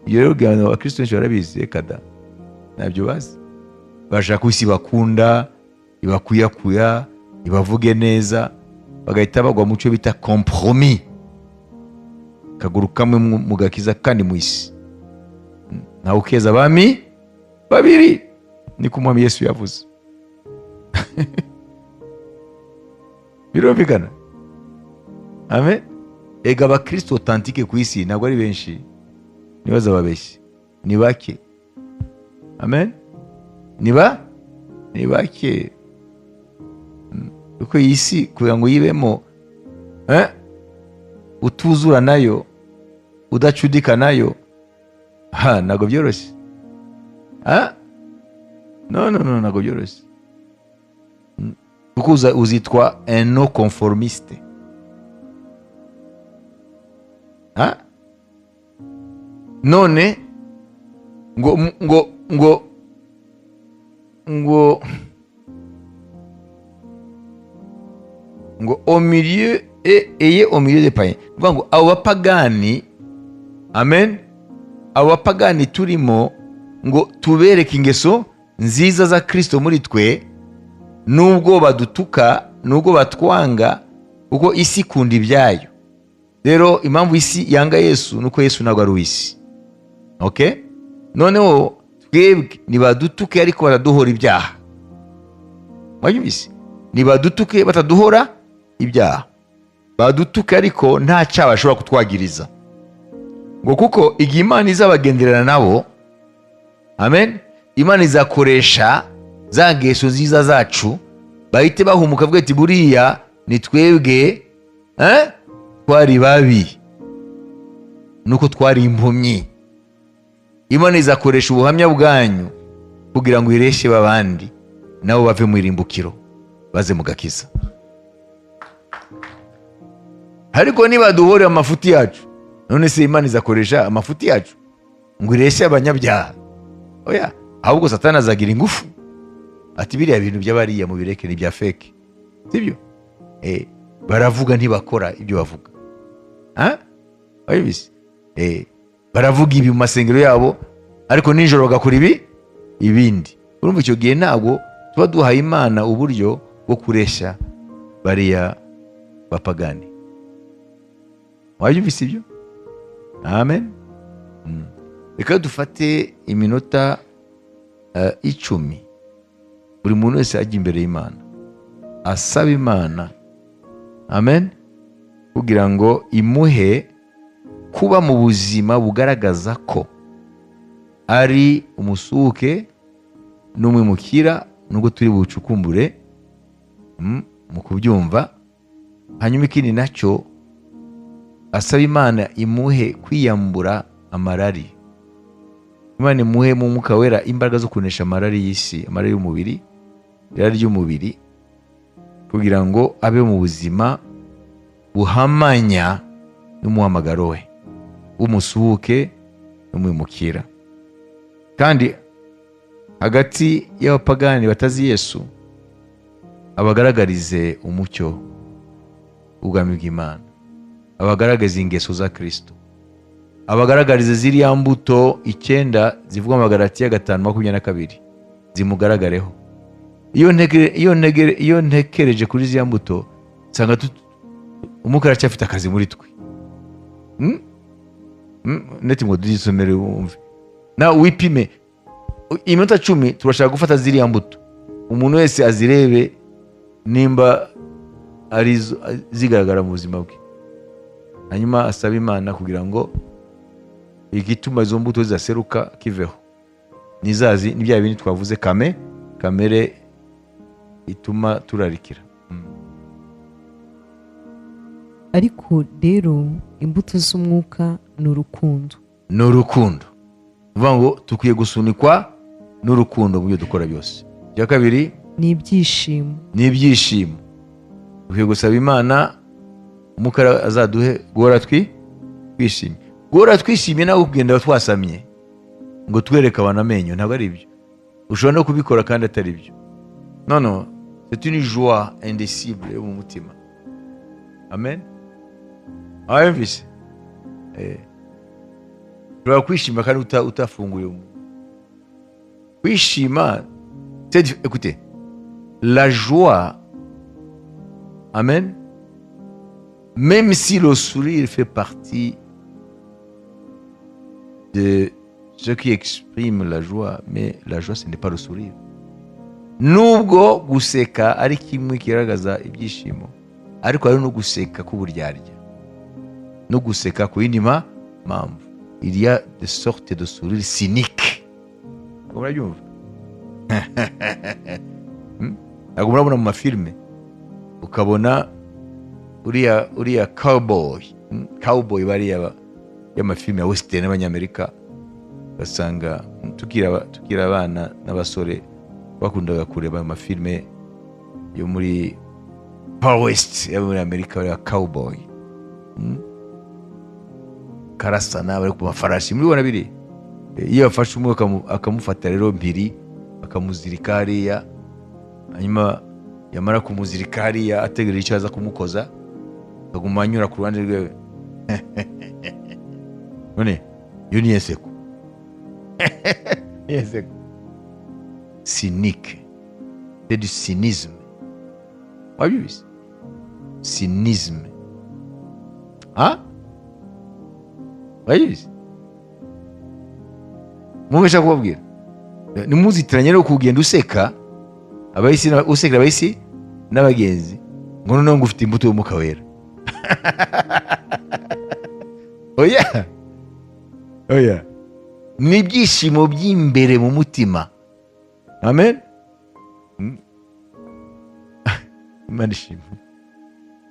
Iyo rero bwa abakristo benshi barabizi, reka da, ntabyo bazi. Bashaka ko isi bakunda, ibakuyakuya, ibavuge neza, bagahita bagwa mu cyo bita compromis, kaguru kamwe mu gakiza kandi mu isi. Ntawe ukeza abami babiri, niko Umwami Yesu yavuze. Birumvikana. Amen. Ega abakristo authentiques ku isi ntabwo ari benshi, nibaza babeshye, ni bake. Amen. Ni bake. Kuko iyi si kugira ngo uyibemo, utuzura nayo, udacudika nayo, ha, ntabwo byoroshye. Ha? No, no, no, ntabwo byoroshye. Kuko uzitwa un non conformiste. Ha? None ngo au milieu et ayez au milieu des païens, kuvuga ngo abo bapagani, amen, abo bapagani turimo, ngo tubereke ingeso nziza za Kristo muri twe, nubwo badutuka, nubwo batwanga, kuko isi ikunda ibyayo. Rero impamvu isi yanga Yesu nuko Yesu ntabwo ari uw'isi. Okay, noneho twebwe nibadutuke ariko bataduhora ibyaha. Mwabyumvise? Nibadutuke bataduhora ibyaha, badutuke ariko nta cyaha bashobora kutwagiriza, ngo kuko igihe Imana izabagenderera nabo, amen, Imana izakoresha za ngeso nziza zacu, bahite bahumuka bavuga ati: "Buriya ni twebwe, eh? Twari babi nuko twari impumyi." Imana izakoresha ubuhamya bwanyu kugira ngo ireshe babandi nabo bave mu irimbukiro baze mu gakiza. Ariko niba duhorera amafuti yacu, none se Imana izakoresha amafuti yacu ngo ireshe abanyabyaha? Oya, ahubwo Satani azagira ingufu ati: "Biriya bintu by'abariya mubireke, ni ibya fake." Sibyo? Baravuga ntibakora ibyo bavuga. Ha? Wabizi? Baravuga ibi mu masengero yabo, ariko nijoro bagakora ibi ibindi. Urumva icyo gihe ntabwo tuba duhaye Imana uburyo bwo kureshya bariya bapagani. Wabyumvise ibyo? Amen. Reka dufate iminota 10, buri muntu wese ajya imbere y'Imana asaba Imana, amen, kugira ngo imuhe kuba mu buzima bugaragaza ko ari umusuhuke n'umwimukira, nubwo turi bucukumbure mu kubyumva. Hanyuma ikindi nacyo, asaba Imana imuhe kwiyambura amarari, Imana imuhe mu Mwuka Wera imbaraga zo kunesha amarari y'isi, amarari y'umubiri, irari ry'umubiri, kugira ngo abe mu buzima buhamanya n'umuhamagaro we w'umusuhuke n'umwimukira, kandi hagati y'abapagani batazi Yesu abagaragarize umucyo w'ubwami bw'Imana, abagaragaze ingeso za Kristo, abagaragarize ziriya mbuto icyenda zivugwa mu Bagalatiya 5:22, zimugaragareho. Iyo ntekereje kuri ziriya mbuto, nsanga Umwuka aracyafite akazi muri twe. Neti ngo dusomere wumve nawe wipime. Iminota 10, turashaka gufata ziriya mbuto, umuntu wese azirebe nimba ari zigaragara mu buzima bwe, hanyuma asabe Imana kugira ngo igituma izo mbuto zidaseruka kiveho. Nizazi ni bya bindi twavuze, kamere ituma turarikira. Ariko rero imbuto z'Umwuka ni urukundo. Ni urukundo. Ni ukuvuga ngo dukwiye gusunikwa n'urukundo mu byo dukora byose. Icya kabiri? Ni ibyishimo. Ni ibyishimo. Dukwiye gusaba Imana Umwuka azaduhe guhora twishimye. Guhora twishimye nawe kugenda twasamye ngo twereke abantu amenyo, ntabwo ari ibyo. Ushobora no kubikora kandi atari byo. Non, c'est une joie indicible yo mu mutima. Amen. Wayumvise? Ushobora kwishima kandi utafunguye kwishima. Écoutez, la joie, amen, même si le sourire fait partie de ce qui exprime la joie, mais la joie, ce n'est pas le sourire. Nubwo guseka ari kimwe kigaragaza ibyishimo, ariko hari no guseka k'uburyarya no guseka ku yindi mpamvu. Il y a des sortes de sourires cyniques. Ntabwo murabyumva? Ntabwo murabona mu mafilime, ukabona uriya cowboy, Cowboy bariya y'amafilime ya western y'abanyamerika, ugasanga tukiri abana n'abasore bakundaga kureba amafilime yo muri Far West yo muri Amerika, bariya cowboy, Karasana bari ku mafarashi, muribona biri. Iyo bafashe umwe akamufata rero mpiri, akamuzirika hariya, hanyuma yamara kumuzirika hariya ategereje icyo aza kumukoza, akaguma anyura ku ruhande rwe. None iyo ni inseko, ni inseko cynique, c'est du cynisme. Wabyumvise? Cynisme. Ha, wabyumvise? Mubasha kubabwira, nimuzitiranye no kugenda useka abayisi usekera abayisi n'abagenzi, ngo noneho ngo ufite imbuto y'Umwuka Wera. Oya, oya, ni ibyishimo by'imbere mu mutima. Amen. Imana ishimwe.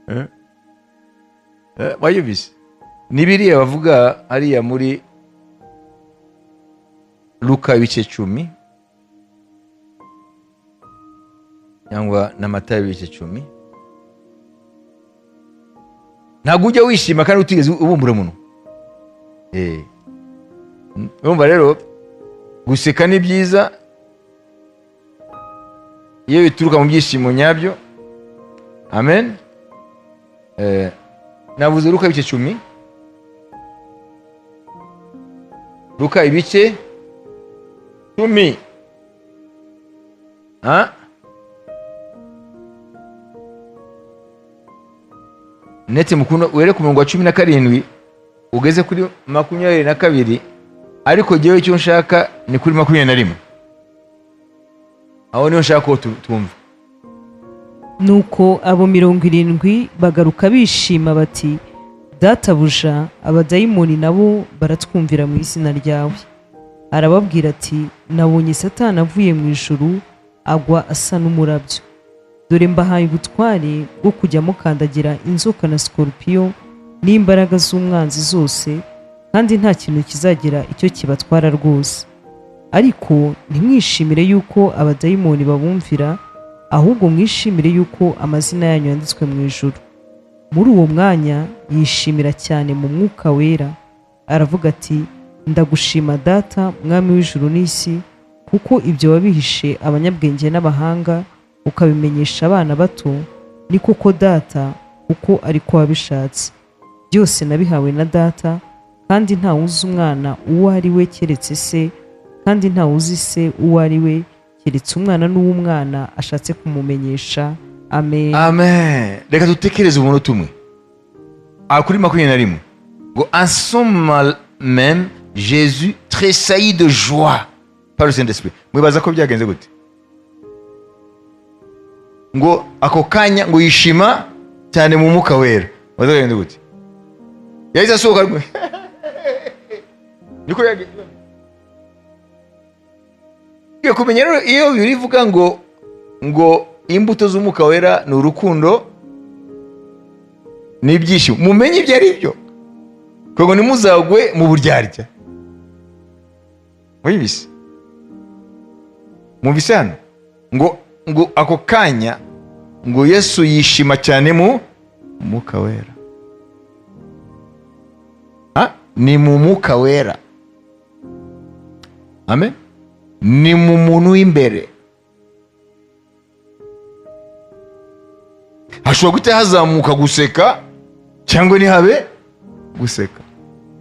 Eh? Wayumvise? Ni biriya bavuga hariya muri Luka ibice 10 cyangwa na Matayo ibice 10. Ntabwo ujya wishima kandi utigeze ubumbura umunwa. Urumva rero, guseka ni byiza iyo bituruka mu byishimo nyabyo. Amen. Navuze Luka ibice 10. Luka ibice 10. Ha? Ndetse mukundo were ku murongo wa 17 ugeze kuri 22, ariko jyewe icyo nshaka ni kuri 21. Aho niho nshaka ko twumva. Nuko abo 70 bagaruka bishima bati: "Databuja, abadayimoni nabo baratwumvira mu izina ryawe." Arababwira ati: "Nabonye Satani avuye mu ijuru agwa asa n'umurabyo. Dore mbahaye ubutware bwo kujya mukandagira inzoka na sikorupiyo n'imbaraga z'umwanzi zose, kandi nta kintu kizagira icyo kibatwara rwose. Ariko ntimwishimire yuko abadayimoni babumvira, ahubwo mwishimire yuko amazina yanyu yanditswe mu ijuru." Muri uwo mwanya yishimira cyane mu Mwuka Wera, aravuga ati: "Ndagushima Data, Mwami w'ijuru n'isi, kuko ibyo wabihishe abanyabwenge n'abahanga ukabimenyesha abana bato. Ni koko Data, kuko ariko wabishatse. Byose nabihawe na Data, kandi ntawuzi Umwana uwo ari we keretse Se, kandi ntawuzi Se uwo ari we keretse Umwana n'uw'Umwana ashatse kumumenyesha." Amen. Amen. Reka dutekereze umunota umwe aha kuri 21 ngo: "En ce moment même, Jésus tressaillit de joie par le Saint Esprit." Mwibaza ko byagenze gute ngo ako kanya ngo yishima cyane mu Mwuka Wera? Mwibaza ko byagenze gute? Yahise asohoka ngo niko yagenze. Ukwiye kumenya rero, iyo Bibiliya ivuga ngo imbuto z'Umwuka Wera ni urukundo n'ibyishimo, mumenye ibyo ari byo kugira ngo ntimuzagwe mu buryarya. Mubibise, mwumvise hano ngo ako kanya ngo Yesu yishima cyane mu Mwuka Wera. Ha? Ni mu Mwuka Wera, amen. Ni mu muntu w'imbere hashobora guhita hazamuka guseka cyangwa ntihabe guseka,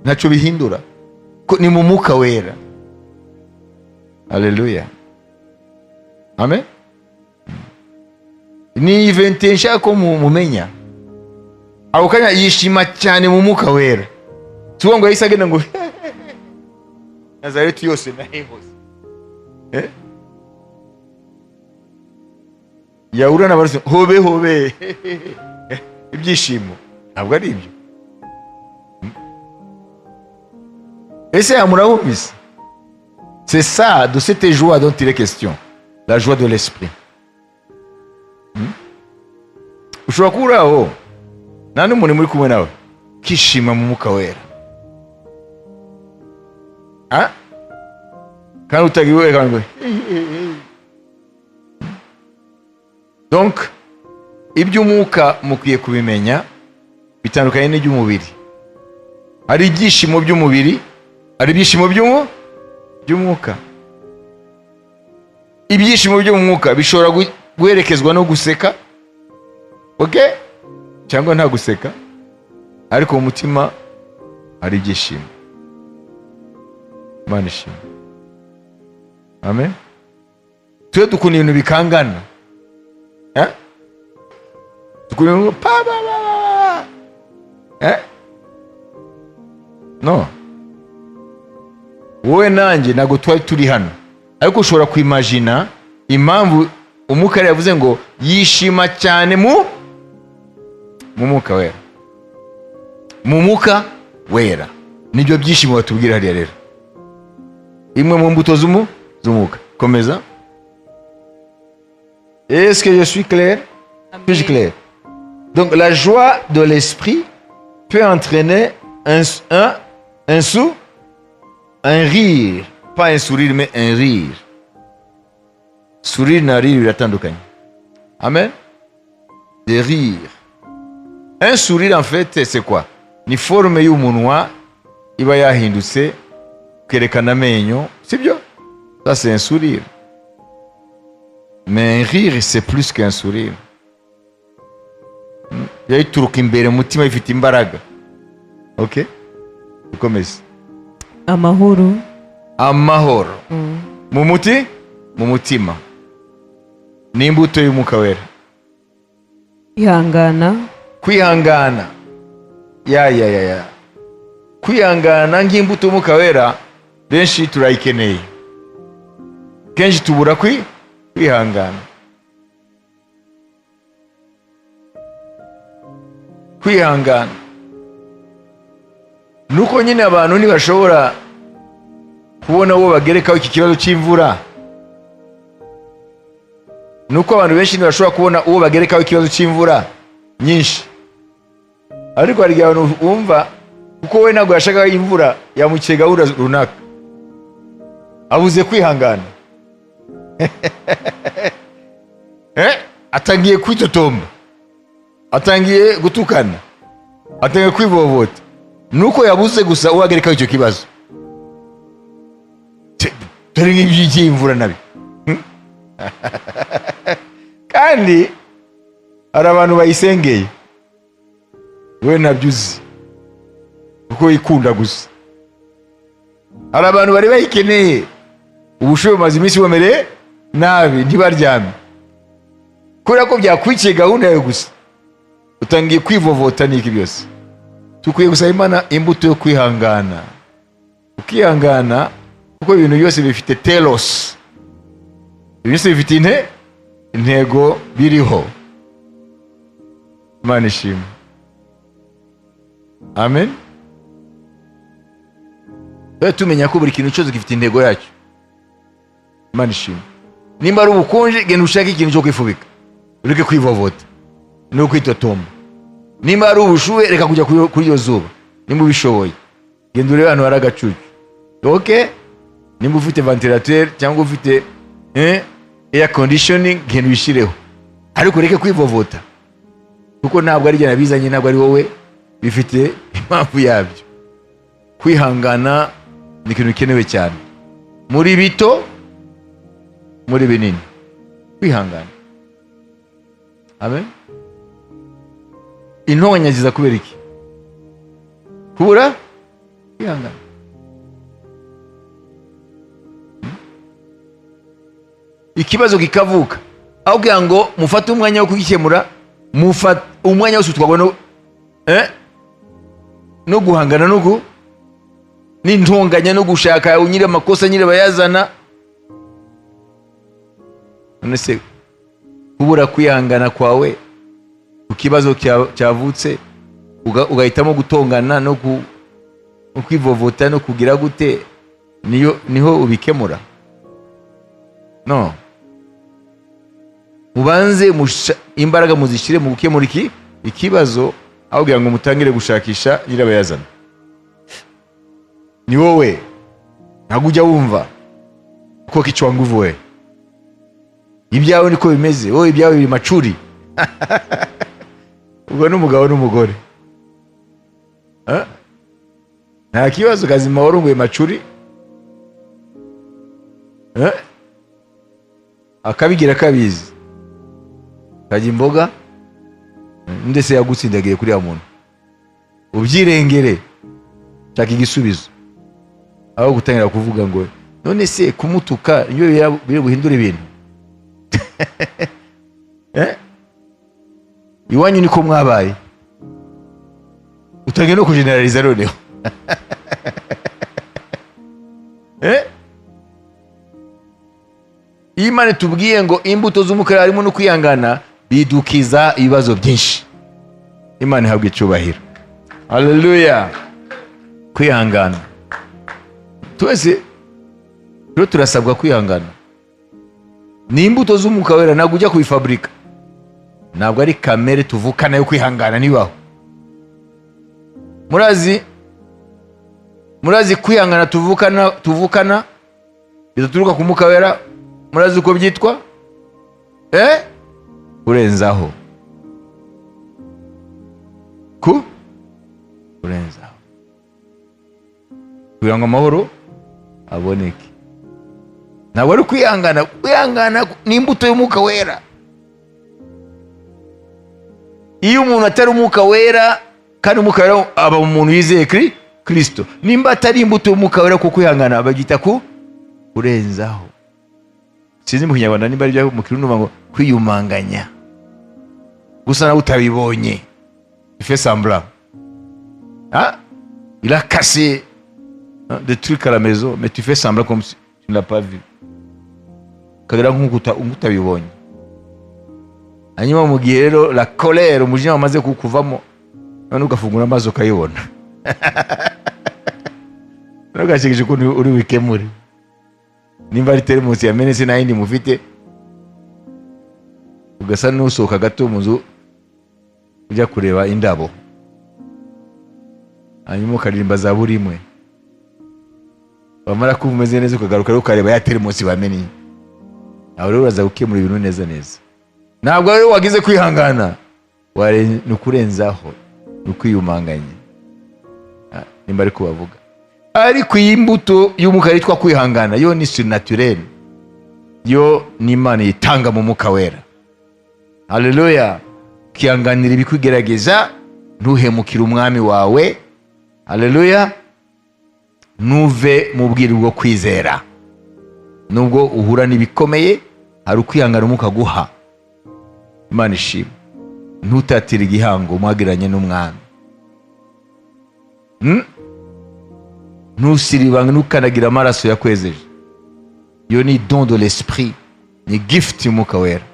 ntacyo bihindura ko ni mu Mwuka Wera. Haleluya, amen. Ni event nshaka ko mumenya. Ako kanya yishima cyane mu Mwuka Wera, si ngo yahise agenda ngo Nazareti yose nahihose, eh? Yahura n'abarasi hobe hobe, ibyishimo. Ntabwo ari ibyo. Ese murabumvise? C'est ça, de cette joie dont il est question, la joie de l'esprit. Ushobora kuba uri aho nta n'umuntu muri kumwe nawe, ukishima mu Mwuka Wera. Ah? Kandi utagiwe ngo. Donc iby'umwuka mukwiye kubimenya, bitandukanye n'iby'umubiri. Hari ibyishimo by'umubiri, hari ibyishimo by'umwuka. Ibyishimo byo mu mwuka bishobora guherekezwa no guseka, okay? Cyangwa nta guseka, ariko mu mutima hari ibyishimo. Imana ishimwe, amen. Twe dukunda ibintu bikangana, eh? Dukunda ibintu pa pa pa pa, eh? No wowe nanjye ntabwo twari turi hano, ariko ushobora kwimagina impamvu Umwuka yari yavuze ngo yishima cyane mu Mwuka Wera. Mu Mwuka Wera nibyo byishimo batubwira hariya. Rero imwe mu mbuto z'umwuka. Komeza. Est-ce que je suis clair? Suis-je clair? Donc la joie de l'esprit peut entraîner un rire, pas un sourire, mais un rire. Sourire na rire biratandukanye. Amen. Des rires. Un sourire, en fait, c'est quoi? Ni forme y'umunwa iba yahindutse kerekana amenyo, sibyo? Ça, c'est un sourire. Mais un rire, c'est plus qu'un sourire. Yayituruka imbere mu mutima, ifite imbaraga. Ok, dukomeze. Amahoro. Amahoro mu mutima ni imbuto y'Umwuka Wera. Kwihangana. Kwihangana, ya kwihangana nk'imbuto y'Umwuka Wera, benshi turayikeneye. Kenshi tubura kwihangana. Kwihangana nuko nyine abantu ntibashobora kubona uwo bagerekaho iki kibazo cy'imvura. Nuko abantu benshi ntibashobora kubona uwo bagerekaho ikibazo cy'imvura nyinshi, ariko hari igihe abantu bumva kuko we ntabwo yashakaga imvura, yamukiye gahunda runaka, abuze kwihangana, atangiye kwitotomba, atangiye gutukana, atangiye kwivovota, nuko yabuze gusa uwo agerekaho icyo kibazo. Dore nk'iby'imvura nabi. Kandi hari abantu bayisengeye, we nabyo uzi kuko ikunda gusa. Hari abantu bari bayikeneye, ubushuhe bumaze iminsi bumereye nabi, ntibaryame kubera ko byakwikiye gahunda yawe gusa, utangiye kwivovota n'iki byose. Dukwiye gusaba Imana imbuto yo kwihangana, ukihangana, kuko ibintu byose bifite telos, ibintu byose bifite intego biriho. Imana ishimwe, amen. Tujye tumenya ko buri kintu cyose gifite intego yacyo. Imana ishimwe. Nimba ari ubukonje, genda ushake ikintu cyo kwifubika, ureke kwivovota no kwitotomba. Nimba ari ubushuhe, reka kujya kuri iryo zuba. Nimba ubishoboye, genda urebe ahantu hari agacucu, okay? Nimba ufite ventilateur cyangwa ufite air conditioning, genda uyishyireho, ariko ureke kwivovota, kuko ntabwo ari ibyo nabizanye, ntabwo ari wowe, bifite impamvu yabyo. Kwihangana ni ikintu gikenewe cyane, muri bito, muri binini, kwihangana. Amen. Intonganya ziza kubera iki? Kubura kwihangana. Ikibazo kikavuka, aho kugira ngo mufate umwanya wo kugikemura, mufate umwanya wose utwarwa no guhangana n'intonganya no gushaka nyiri amakosa, nyiri bayazana. None se kubura kwihangana kwawe ku kibazo cyavutse, ugahitamo gutongana no kwivovota no kugira gute, niho ubikemura? No mubanze imbaraga muzishyire mu gukemura ikibazo, aho kugira ngo mutangire gushakisha nyirabayazana. Ni wowe ntabwo ujya wumva ko kichwa nguvu we, ibyawe niko bimeze, wowe ibyawe biri macuri. Ubwo n'umugabo n'umugore nta kibazo, kazima warunguye macuri, akabigira kabizi, kajya imboga ndetse yagutsindagiye kuri ya muntu, ubyirengere, shaka igisubizo, aho gutangira kuvuga ngo none se kumutuka niyo biri buhindure ibintu. Iwanyu niko mwabaye, utangiye no kujeneraliza noneho. Iyo Imana itubwiye ngo imbuto z'umukara harimo no kwihangana, bidukiza ibibazo byinshi. Imana ihabwa icyubahiro, haleluya. Kwihangana, twese rero turasabwa kwihangana. Ni imbuto z'Umwuka Wera, ntabwo ujya kubifaburika, ntabwo ari kamere tuvukana yo kwihangana, ntibaho. Murazi kwihangana tuvukana bidaturuka ku Mwuka Wera, murazi uko byitwa? Kurenzaho. Kurenzaho kugira ngo amahoro aboneke. Ntabwo ari kwihangana, kwihangana ni imbuto y'Umwuka Wera. Iyo umuntu atari Umwuka Wera, kandi Umwuka Wera aba umuntu yizeye Kristo. Nimba atari imbuto y'Umwuka Wera, kuko kwihangana babyita ku kurenzaho. Sinzi mu Kinyarwanda nimba ari byo, mu Kirundi ngo kwiyumanganya, gusa nawe utabibonye, il fait semblant. Ah, il a cassé, hein, des trucs à la maison, mais tu fais semblant comme si tu ne l'as pas vu, ukagira nk'uko utabibonye. Hanyuma mu gihe rero la colère, umujinya wamaze kukuvamo, none ugafungura amaso ukayibona, ntugashigishe ukuntu uri bukemure. Nimba ari teremusi yamenetse, nta yindi mufite, ugasa n'usohoka gato mu nzu ujya kureba indabo, hanyuma ukaririmba za buri imwe. Wamara kumva umeze neza, ukagaruka rero ukareba ya teremusi bamennye. Aho rero uraza gukemura ibintu neza neza. Ntabwo rero wagize kwihangana, ni ukurenzaho, ni ukwiyumanganya. Ah, nimba ari kubavuga. Ariko iyi mbuto y'Umwuka yitwa kwihangana yo ni surnaturel, yo ni Imana yitanga mu Mwuka Wera. Haleluya! Ukihanganira ibikugerageza, ntuhemukire Umwami wawe. Haleluya! Ntuve mu bwiru bwo kwizera nubwo uhura n'ibikomeye. Hari ukwihangana Umwuka aguha. Imana ishimwe. Ntutatire igihango mwagiranye n'Umwami. Ntusiribange, ntukanagira amaraso yakwezeje. Iyo ni don de l'Esprit, ni gift y'Umwuka Wera.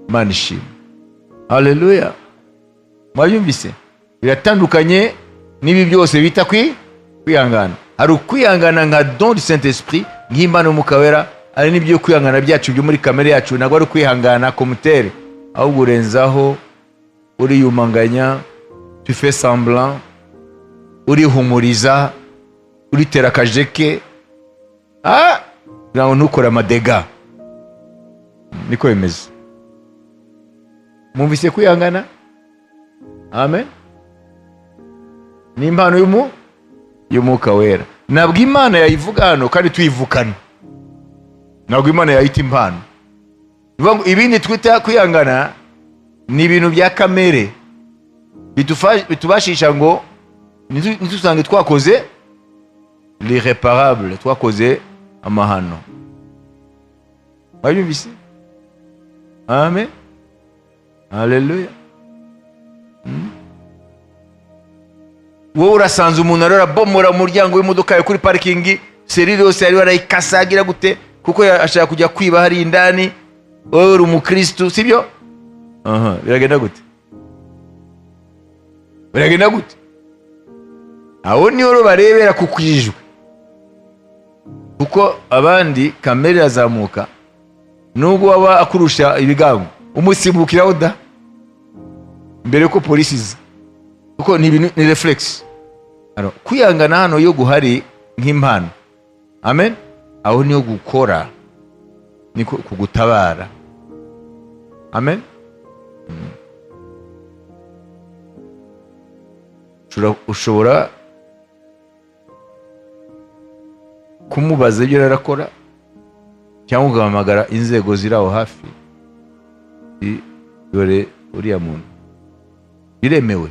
Imana ishimwe. Haleluya! Mwabyumvise? Biratandukanye n'ibi byose bita kwihangana. Hari ukwihangana nka don du Saint Esprit, nk'impano y'Umwuka Wera. Hari n'ibyo kwihangana byacu byo muri kamere yacu. Ntabwo ari ukwihangana komutere, ahubwo urenzaho, uriyumanganya, tu fais semblant, urihumuriza, uritera akajeke, kugira ngo ntukore amadega. Niko bimeze. Mwumvise kwihangana? Amen. Ni impano y'Umwuka Wera. Ntabwo Imana yayivuga hano kandi tuyivukana. Ntabwo Imana yayita impano. Ni ukuvuga ngo ibindi twita kwihangana ni ibintu bya kamere bitubashisha ngo ntitusange twakoze l'irréparable, twakoze amahano. Wabyumvise? Amen. Haleluya! Wowe urasanze umuntu arora arabomora umuryango w'imodoka yawe kuri parikingi, serire yose yari warayikasagira gute, kuko ashaka kujya kwiba hari indani. Wowe uri umukristu, sibyo? Aha biragenda gute? Biragenda gute? Aho niho rero barebera ku kwijwi, kuko abandi kamere irazamuka. Nubwo waba akurusha ibigango, umusimbukiraho da mbere yuko polisi iza, kuko ni ibintu, ni réflexe. Alors, kwihangana hano iyo guhari nk'impano, amen, aho niho gukora, niko kugutabara. Amen. Ushobora kumubaza ibyo arakora, cyangwa ugahamagara inzego ziri aho hafi. Dore uriya muntu, biremewe.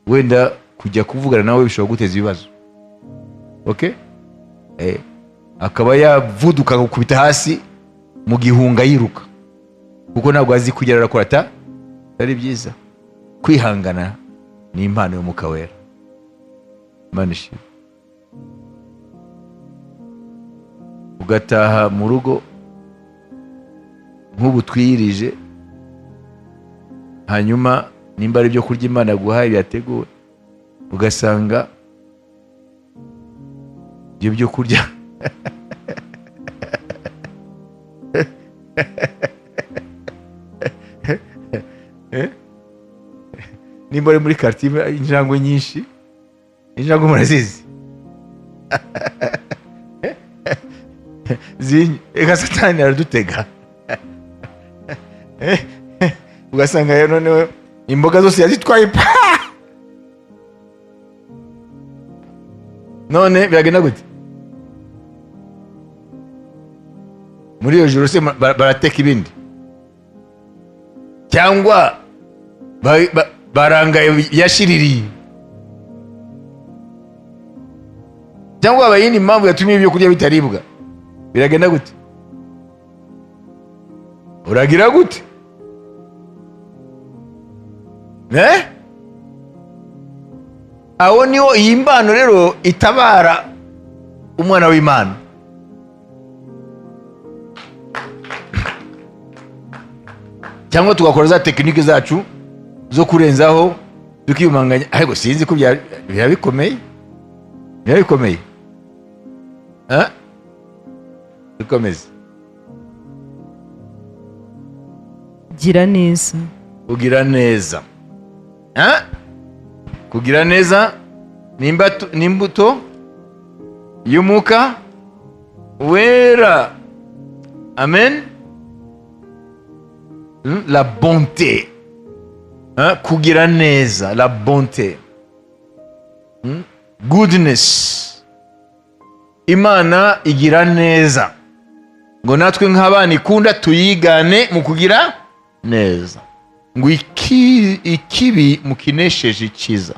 Wenda kujya kuvugana nawe bishobora guteza ibibazo, okay? Akaba yavuduka agukubita hasi mu gihunga yiruka, kuko ntabwo azi kugera arakora atari byiza. Kwihangana ni impano y'Umwuka Wera. Imana ishimwe. Ugataha mu rugo nk'ubu twiyirije, hanyuma nimba ari ibyo kurya Imana yaguhaye byateguwe, ugasanga ibyo byo kurya nimba ari muri quartier injangwe nyinshi, injangwe murazizi, eka Satani aradutega, ugasanga rero noneho imboga zose yazitwaye pa. None biragenda gute muri iyo joro se? Barateka ibindi cyangwa barangaye yashiririye? Cyangwa haba iyindi mpamvu yatumye ibyo kurya bitaribwa? Biragenda gute? Uragira gute? Eh? Aho niho iyi mbano rero itabara umwana w'Imana. Cyangwa tugakora za tekinike zacu zo kurenzaho, tukiyumanganya, ariko sinzi ko biba bikomeye, biba bikomeye. Eh? Dukomeze. Gira neza. Kugira neza. Eh? Kugira neza ni imbuto y'Umwuka Wera. Amen. La bonté. Hein? Kugira neza, la bonté. Goodness. Imana igira neza, ngo natwe nk'abana ikunda tuyigane mu kugira neza, ngo ikibi mukinesheje icyiza.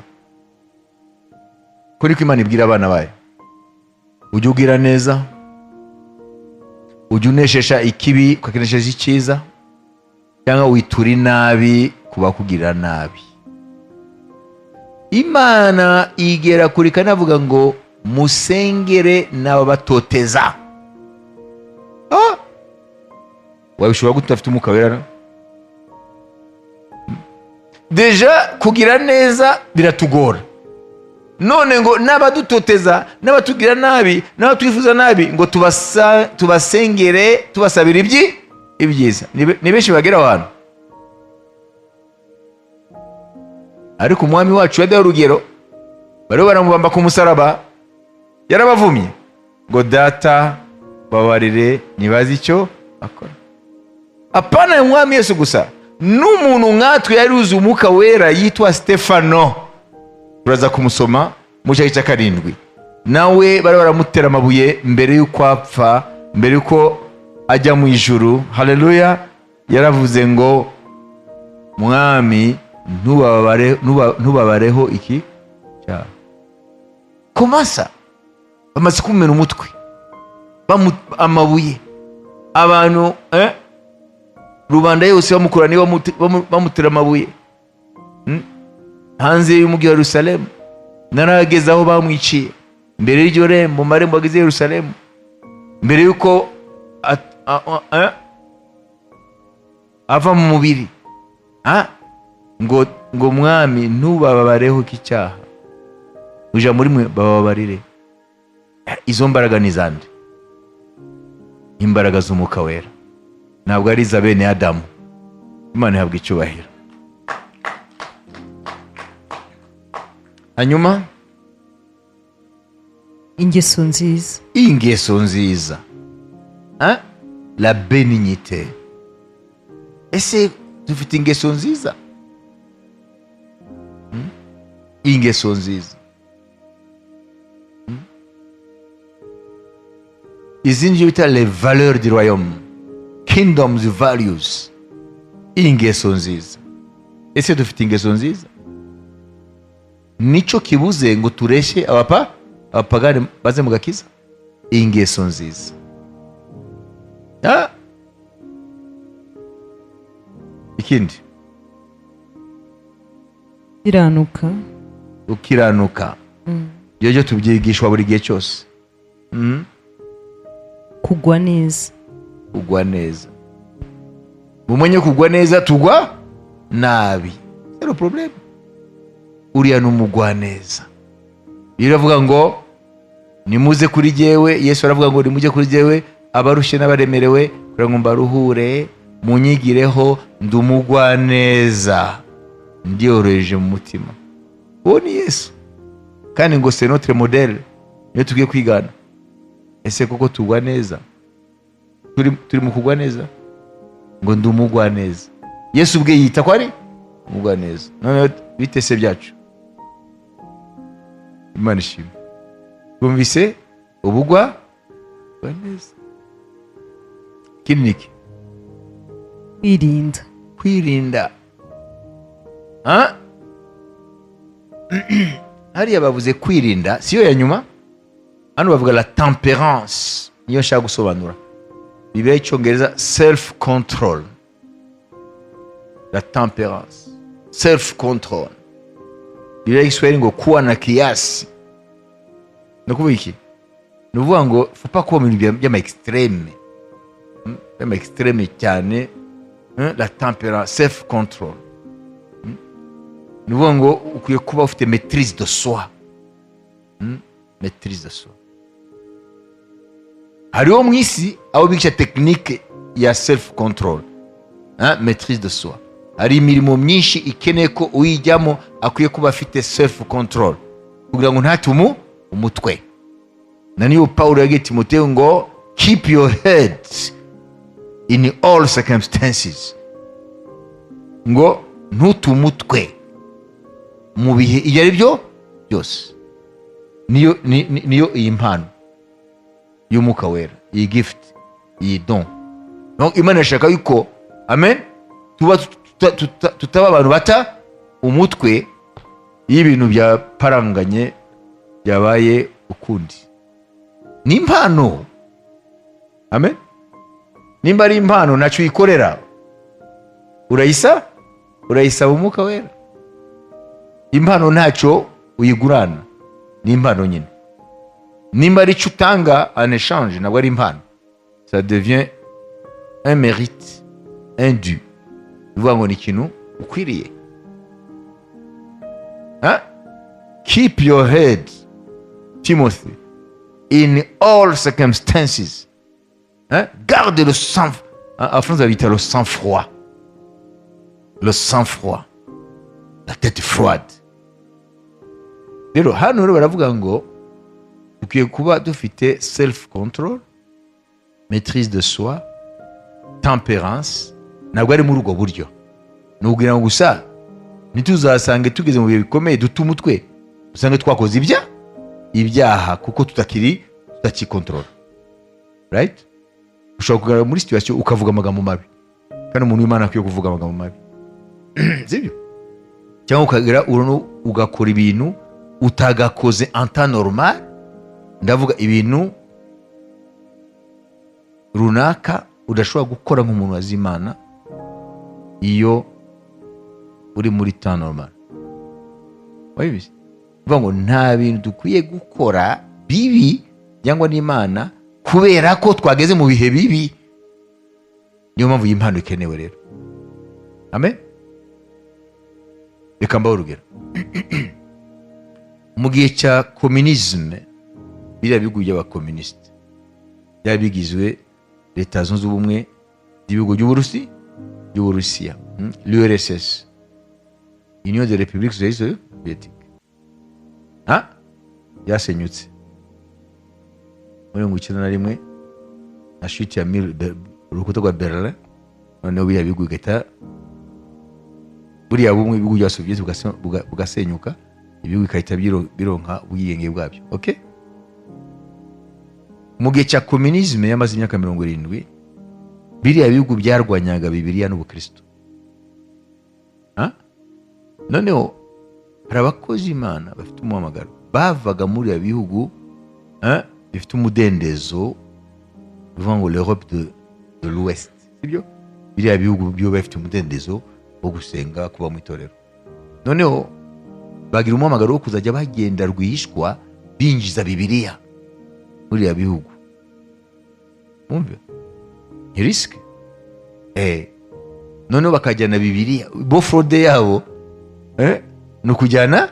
Kuri ko Imana ibwira abana bayo, ujye ugira neza, ujye uneshesha ikibi ukakinesheje icyiza, cyangwa witura inabi ku bakugirira nabi. Imana igera kure ikanavuga ngo musengere n'ababatoteza. Wabishobora gute udafite Umwuka Wera? Déjà kugira neza biratugora, none ngo n'abadutoteza, n'abatugira nabi, n'abatwifuza nabi, ngo tubasengere, tubasabira ibyiza. Ni benshi bagera aho hantu. Ariko umwami wacu yaduhaye urugero, bariho baramubamba ku musaraba, yarabavumye ngo Data babarire, ntibazi icyo akora. Apana umwami Yesu gusa, n'umuntu nkatwe yari uzi Umwuka Wera yitwa Stefano, turaza kumusoma mu gice cya 7, nawe bari baramutera amabuye mbere y'uko apfa, mbere y'uko ajya mu ijuru. Haleluya. Yaravuze ngo Mwami ntubabareho iki cyaha. Komasa bamaze kumena umutwe, amabuye, abantu, rubanda yose bamukoraniye, bamutera amabuye. Hanze y'umujyi wa Yerusalemu. Narageze aho bamwiciye mbere y'iryo rembo, marembo ageze Yerusalemu, mbere y'uko ava mu mubiri. Ngo Mwami ntubababareho iki cyaha, uja muri mwe bababarire. Izo mbaraga ni zande? Imbaraga z'Umwuka Wera, ntabwo ari iza bene Adamu. Imana ihabwa icyubahiro. Hanyuma ingeso nziza. Ingeso nziza. Hein? La bénignité. Ese dufite ingeso nziza? Ingeso nziza. Izindi bita les valeurs du royaume, kingdom's values. Ingeso nziza. Ese dufite ingeso nziza? Nico kibuze ngo tureshe abapagani baze mu gakiza? Ingeso nziza. Ikindi? Ukiranuka. Ukiranuka. Ibyo byo tubyigishwa buri gihe cyose. Kugwa neza. Kugwa neza. Mumenye kugwa neza, tugwa nabi. Zero problème. Uriya ni umugwa neza. Iyo uravuga ngo nimuze kuri jyewe, Yesu aravuga ngo nimujye kuri jyewe abarushye n'abaremerewe, kugira ngo mbaruhure, munyigireho, ndi umugwa neza, ndiyoroheje mu mutima. Uwo ni Yesu. Kandi ngo c'est notre modèle, niyo tugiye kwigana. Ese koko tugwa neza? Turi mu kugwa neza? Ngo ndi umugwa neza. Yesu ubwe yita ko ari umugwa neza. Noneho bitese byacu. Imana ishimwe. Bumvise ubugwa bwa neza. Ikindi ni iki? Kwirinda. Kwirinda. Ha? Hariya bavuze kwirinda, siyo ya nyuma, Hano bavuga la tempérance, niyo nshaka gusobanura. Bibiliya y'Icyongereza, self control. La tempérance, self control. Bibiliya y'Igiswahili ngo kuwa na kiasi. Ni ukuvuga iki? Ni ukuvuga ngo faut pas kuba mu bintu by'ama extrême, by'ama extrême cyane. La tempérance, self control. Ni ukuvuga ngo ukwiye kuba ufite maîtrise de soi. Maîtrise de soi. Hariho mu isi aho bigisha technique ya self control, hein, maîtrise de soi. Hari imirimo myinshi ikeneye ko uyijyamo akwiye kuba afite self control kugira ngo ntatumu umutwe. Na niyo Pawulo yabwiye Timoteyo ngo "Keep your head in all circumstances", ngo ntute umutwe mu bihe ibyo ari byo byose. Niyo iyi mpano y'Umwuka Wera, iyi gift, iyi don. Donc Imana irashaka yuko, amen, tuba tutaba abantu bata umutwe iyo ibintu byaparanganye, byabaye ukundi. Ni impano, amen. Nimba ari impano, ntacyo uyikorera, urayisaba Umwuka Wera. Impano ntacyo uyigurana, ni impano nyine. Nimba ari icyo utanga en échange, ntabwo ari impano, ça devient un mérite, un dû. Bivuga ngo ni ikintu ukwiriye. Hein? Keep your head, Timothy, in all circumstances, hein? Garde le sang, en France babita le sang froid, le sang froid, la tête froide. Rero hano rero baravuga ngo dukwiye kuba dufite self control, maîtrise de soi, tempérance. Ntabwo ari muri ubwo buryo, ni ukugira ngo gusa ntituzasange tugeze mu bihe bikomeye duta umutwe, usange twakoze ibyaha kuko tutakikontorora, right? Ushobora kugaragara muri situation ukavuga amagambo mabi, kandi umuntu w'Imana akwiye kuvuga amagambo mabi, sibyo? Cyangwa ukagera uruno ugakora ibintu utagakoze en temps normal. Ndavuga ibintu runaka udashobora gukora nk'umuntu wazi Imana iyo uri muri temps normal. Wabizi? Bivuga ngo nta bintu dukwiye gukora bibi cyangwa n'Imana kubera ko twageze mu bihe bibi. Niyo mpamvu iyi mpano ikenewe rero, amen. Reka mbahe urugero. Mu gihe cya communisme, biriya bihugu by'abakomunisite byari bigizwe Leta Zunze Ubumwe z'ibihugu by'Uburusiya, l'URSS, Union des Républiques Socialistes Soviétiques, ha byasenyutse muri 91 na chute ya urukuta rwa Berlin. Noneho biriya bihugu bigahita, buriya bumwe ibihugu bya Soviet bugasenyuka, ibihugu bigahita bironka ubwigenge bwabyo, okay? Mu gihe cya communisme yamaze imyaka 70, biriya bihugu byarwanyaga Bibiliya n'ubukristo. Ha? Noneho hari abakozi Imana bafite umuhamagaro bavaga muri biriya bihugu, hein, bifite umudendezo, bivuga ngo l'Europe de l'Ouest, sibyo? Biriya bihugu byo bafite umudendezo wo gusenga, kuba mu itorero. Noneho bagira umuhamagaro wo kuzajya bagenda rwihishwa binjiza Bibiliya muri biriya bihugu. Mwumve, ni risque. Noneho bakajyana Bibiliya bo, fraude yabo ni ukujyana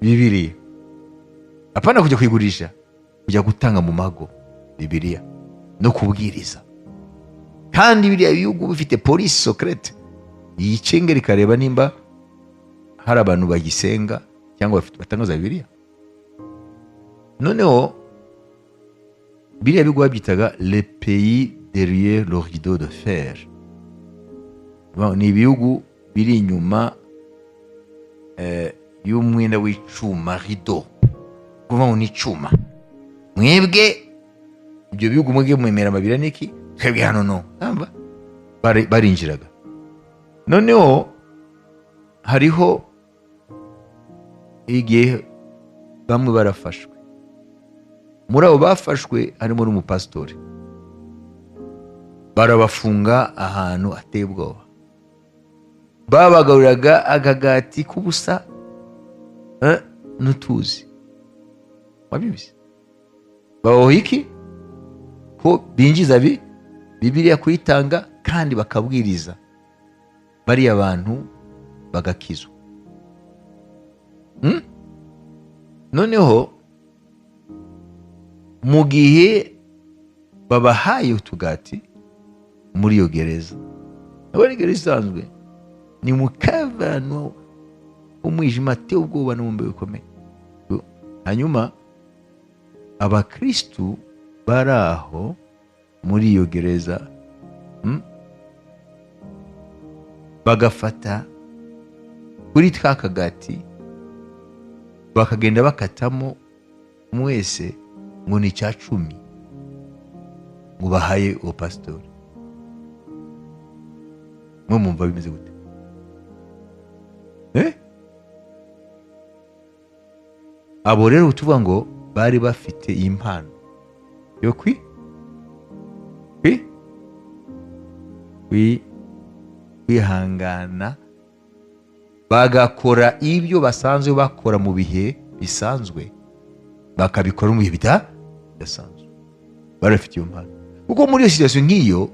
Bibiliya, apana kujya kuyigurisha, kujya gutanga mu mago Bibiliya no kubwiriza. Kandi biriya bihugu bifite police secrète yicengera ikareba nimba hari abantu bagisenga cyangwa batangaza Bibiliya. Noneho biriya bihugu babyitaga les pays derrière le rideau de fer. Bon, ni ibihugu biri inyuma y'umwenda w'icuma, rideau, kuvuga ngo ni icuma. Mwebwe ibyo bihugu mwebwe mwemera amabira niki, twebwe hano no Urumva? Barinjiraga. Noneho hariho igihe bamwe barafashwe. Muri abo bafashwe harimo n'umupasitori. Barabafunga ahantu hateye ubwoba. Babagaburiraga akagati k'ubusa n'utuzi. Wabizi, babaho iki ko binjiza Bibiliya kuyitanga kandi bakabwiriza bariya bantu bagakizwa. Noneho mu gihe babahaye utugati muri iyo gereza, ntabwo ari gereza isanzwe, ni mu kavano k'umwijima ateye ubwoba n'ubumbe bikomeye. Hanyuma abakristu bari aho muri iyo gereza, bagafata kuri twa kagati, bakagenda bakatamo umwe wese ngo ni icya 10 ngo bahaye uwo pasitori. Mwe mumva bimeze gute? Eh? Abo rero tuvuga ngo bari bafite iyi mpano yo kwi kwi kwi kwihangana, bagakora ibyo basanzwe bakora mu bihe bisanzwe, bakabikora mu bihe bidasanzwe. Bari bafite iyo mpano, kuko muri iyo situation nk'iyo,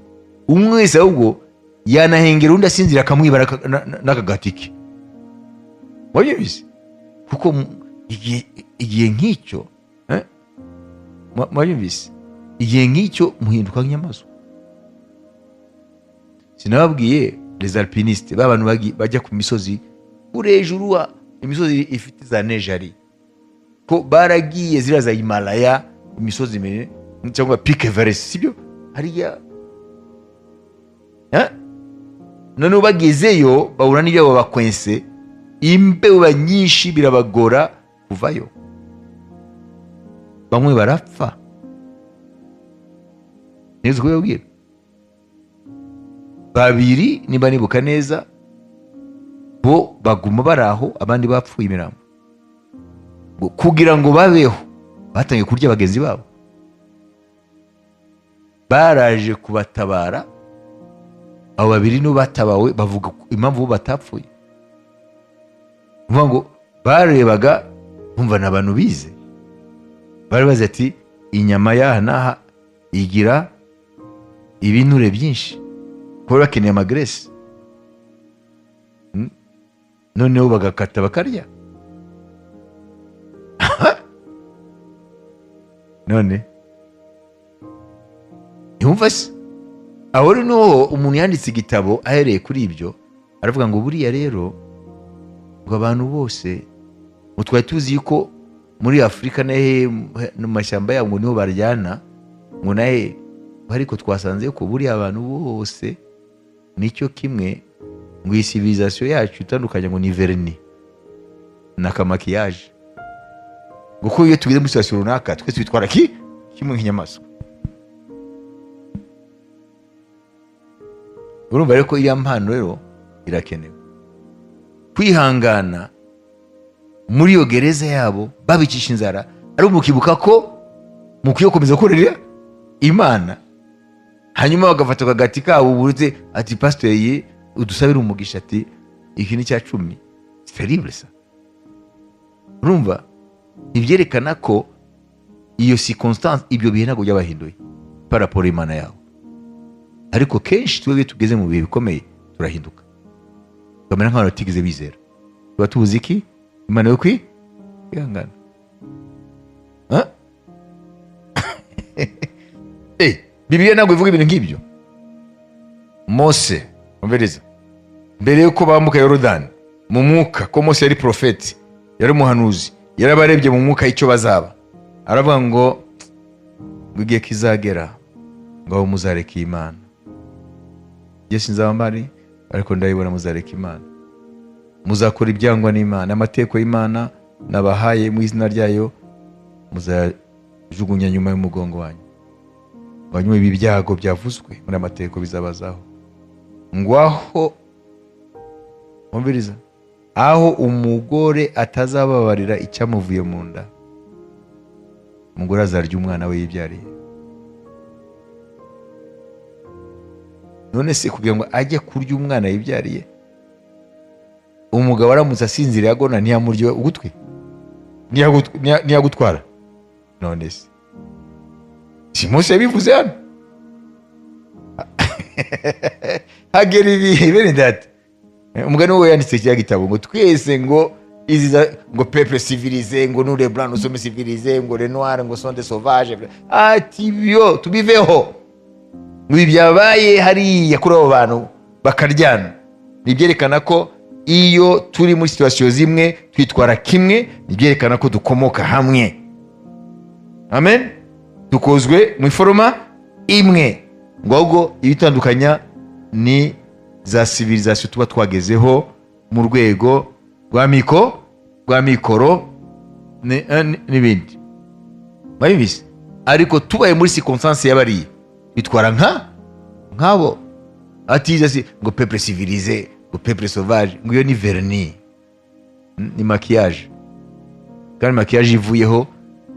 umwe wese ahubwo yanahengera undi asinzira, akamwibara n'akagati ke. Wabyumvise? Kuko igihe nk'icyo, mwabyumvise? Igihe nk'icyo muhinduka nk'inyamaswa. Sinababwiye les alpinistes, ba bantu bajya ku misozi kure hejuru, imisozi ifite za neige, ko baragiye ziriya za Himalaya, imisozi miremire, cyangwa Peak Everest, sibyo hariya? Eh? Noneho bagezeyo bahura n'ibyo babakwense, imbeho nyinshi, birabagora kuvayo, bamwe barapfa. Neza kubibabwira, babiri niba nibuka neza bo baguma bari aho, abandi bapfuye imirambo. Ngo kugira ngo babeho batangiye kurya bagenzi babo. Baraje kubatabara, abo babiri nibo batabawe. Bavuga impamvu bo batapfuye. Ni ukuvuga ngo barebaga bumva ni abantu bize, bari bazi ati inyama y'aha n'aha igira ibinure byinshi, kuba bakeneye ama graisse. Noneho bagakata bakarya. None ntiwumva se? Aho rero niho umuntu yanditse igitabo ahereye kuri ibyo, aravuga ngo buriya rero ngo abantu bose ngo twari tuzi yuko muri Afurika na hehe mu mashyamba yabo ngo niho baryana, ngo nahe, ariko twasanze ko buriya abantu bose nicyo kimwe, ngo iyi civilisation yacu itandukanye ngo ni vernis na ka maquillage, kuko iyo tugeze muri situation runaka twese twitwara kimwe nk'inyamaswa. Urumva rero ko iriya mpano rero irakenewe, kwihangana muri iyo gereza yabo babicisha inzara, ariko mukibuka ko mukwiye gukomeza gukorera Imana. Hanyuma bagafata akagati kabo burutse, ati pasiteri udusabire umugisha, ati iki ni cya 10. C'est terrible ça. Urumva ntibyerekana ko iyo circonstance, ibyo bihe ntabwo byabahinduye par rapport y'Imana yabo? Ariko kenshi twebwe tugeze mu bihe bikomeye turahinduka, tukamera nk'abantu batigeze bizera. Tuba tubuze iki? Imana yo kwihangana. Huh? Bibiliya ntabwo ivuga ibintu nk'ibyo. Mose, umviriza, mbere yuko bambuka Yorodani, mu mwuka, ko Mose yari profeti, yari umuhanuzi, yarabarebye mu mwuka icyo bazaba, aravuga ngo igihe kizagera ngo aho muzareka Imana, njye sinzaba mpari, ariko ndabibona muzareka Imana, muzakora ibyangwa n'Imana, amategeko y'Imana nabahaye mu izina ryayo muzajugunya nyuma y'umugongo wanyu. Ngo hanyuma ibi byago byavuzwe muri amategeko bizabazaho. Ngo aho, umviriza, aho umugore atazababarira icyamuvuye mu nda. Umugore azarya umwana we yibyariye. None se kugira ngo ajye kurya umwana yibyariye, umugabo aramutse asinziriye agona ntiyamurya ugutwi, ntiyagutwara? None se si Mose yabivuze hano? Hagera ibihe, bene data, umugani we yanditse kiriya gitabo ngo twese ngo izi ngo peuple civilisé, ngo nous les blancs nous sommes civilisés, ngo les noirs ngo sont des sauvages. Ati byo tubiveho, ngo ibi byabaye hariya kuri abo bantu bakaryana ni ibyerekana ko iyo turi muri situation zimwe twitwara kimwe, ni ibyerekana ko dukomoka hamwe. Amen. Dukozwe mu iforoma imwe, ngo ahubwo ibitandukanya ni za civilisation tuba twagezeho mu rwego rwa miko, rwa mikoro n'ibindi mwabizi. Ariko tubaye muri circonstance y'abariye bitwara nk'abo. Atiza si ngo peuple civilisé, ngo peuple sauvage, ngo iyo ni vernis, ni maquillage, kandi maquillage ivuyeho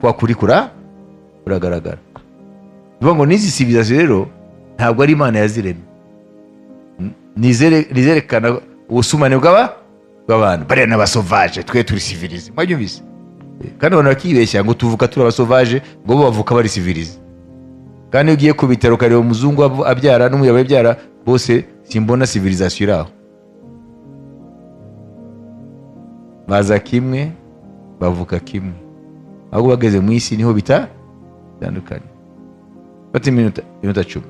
kwa kuri kuragaragara. Bivuga ngo n'izi civilisation rero ntabwo ari Imana yaziremye, nizerekana ubusumane bw'abantu. Bariya n'abasauvage, twe turi civilisé. Mwabyumvise? Kandi abantu bakibeshya ngo tuvuka turi abasauvage, ngo bo bavuka bari civilisé. Kandi iyo ugiye ku bitaro ukareba umuzungu abyara n'umwirabura abyara, bose simbona civilisation iri aho. Baza kimwe, bavuka kimwe, ahubwo bageze mu isi niho bitandukanye. Fata iminota 10.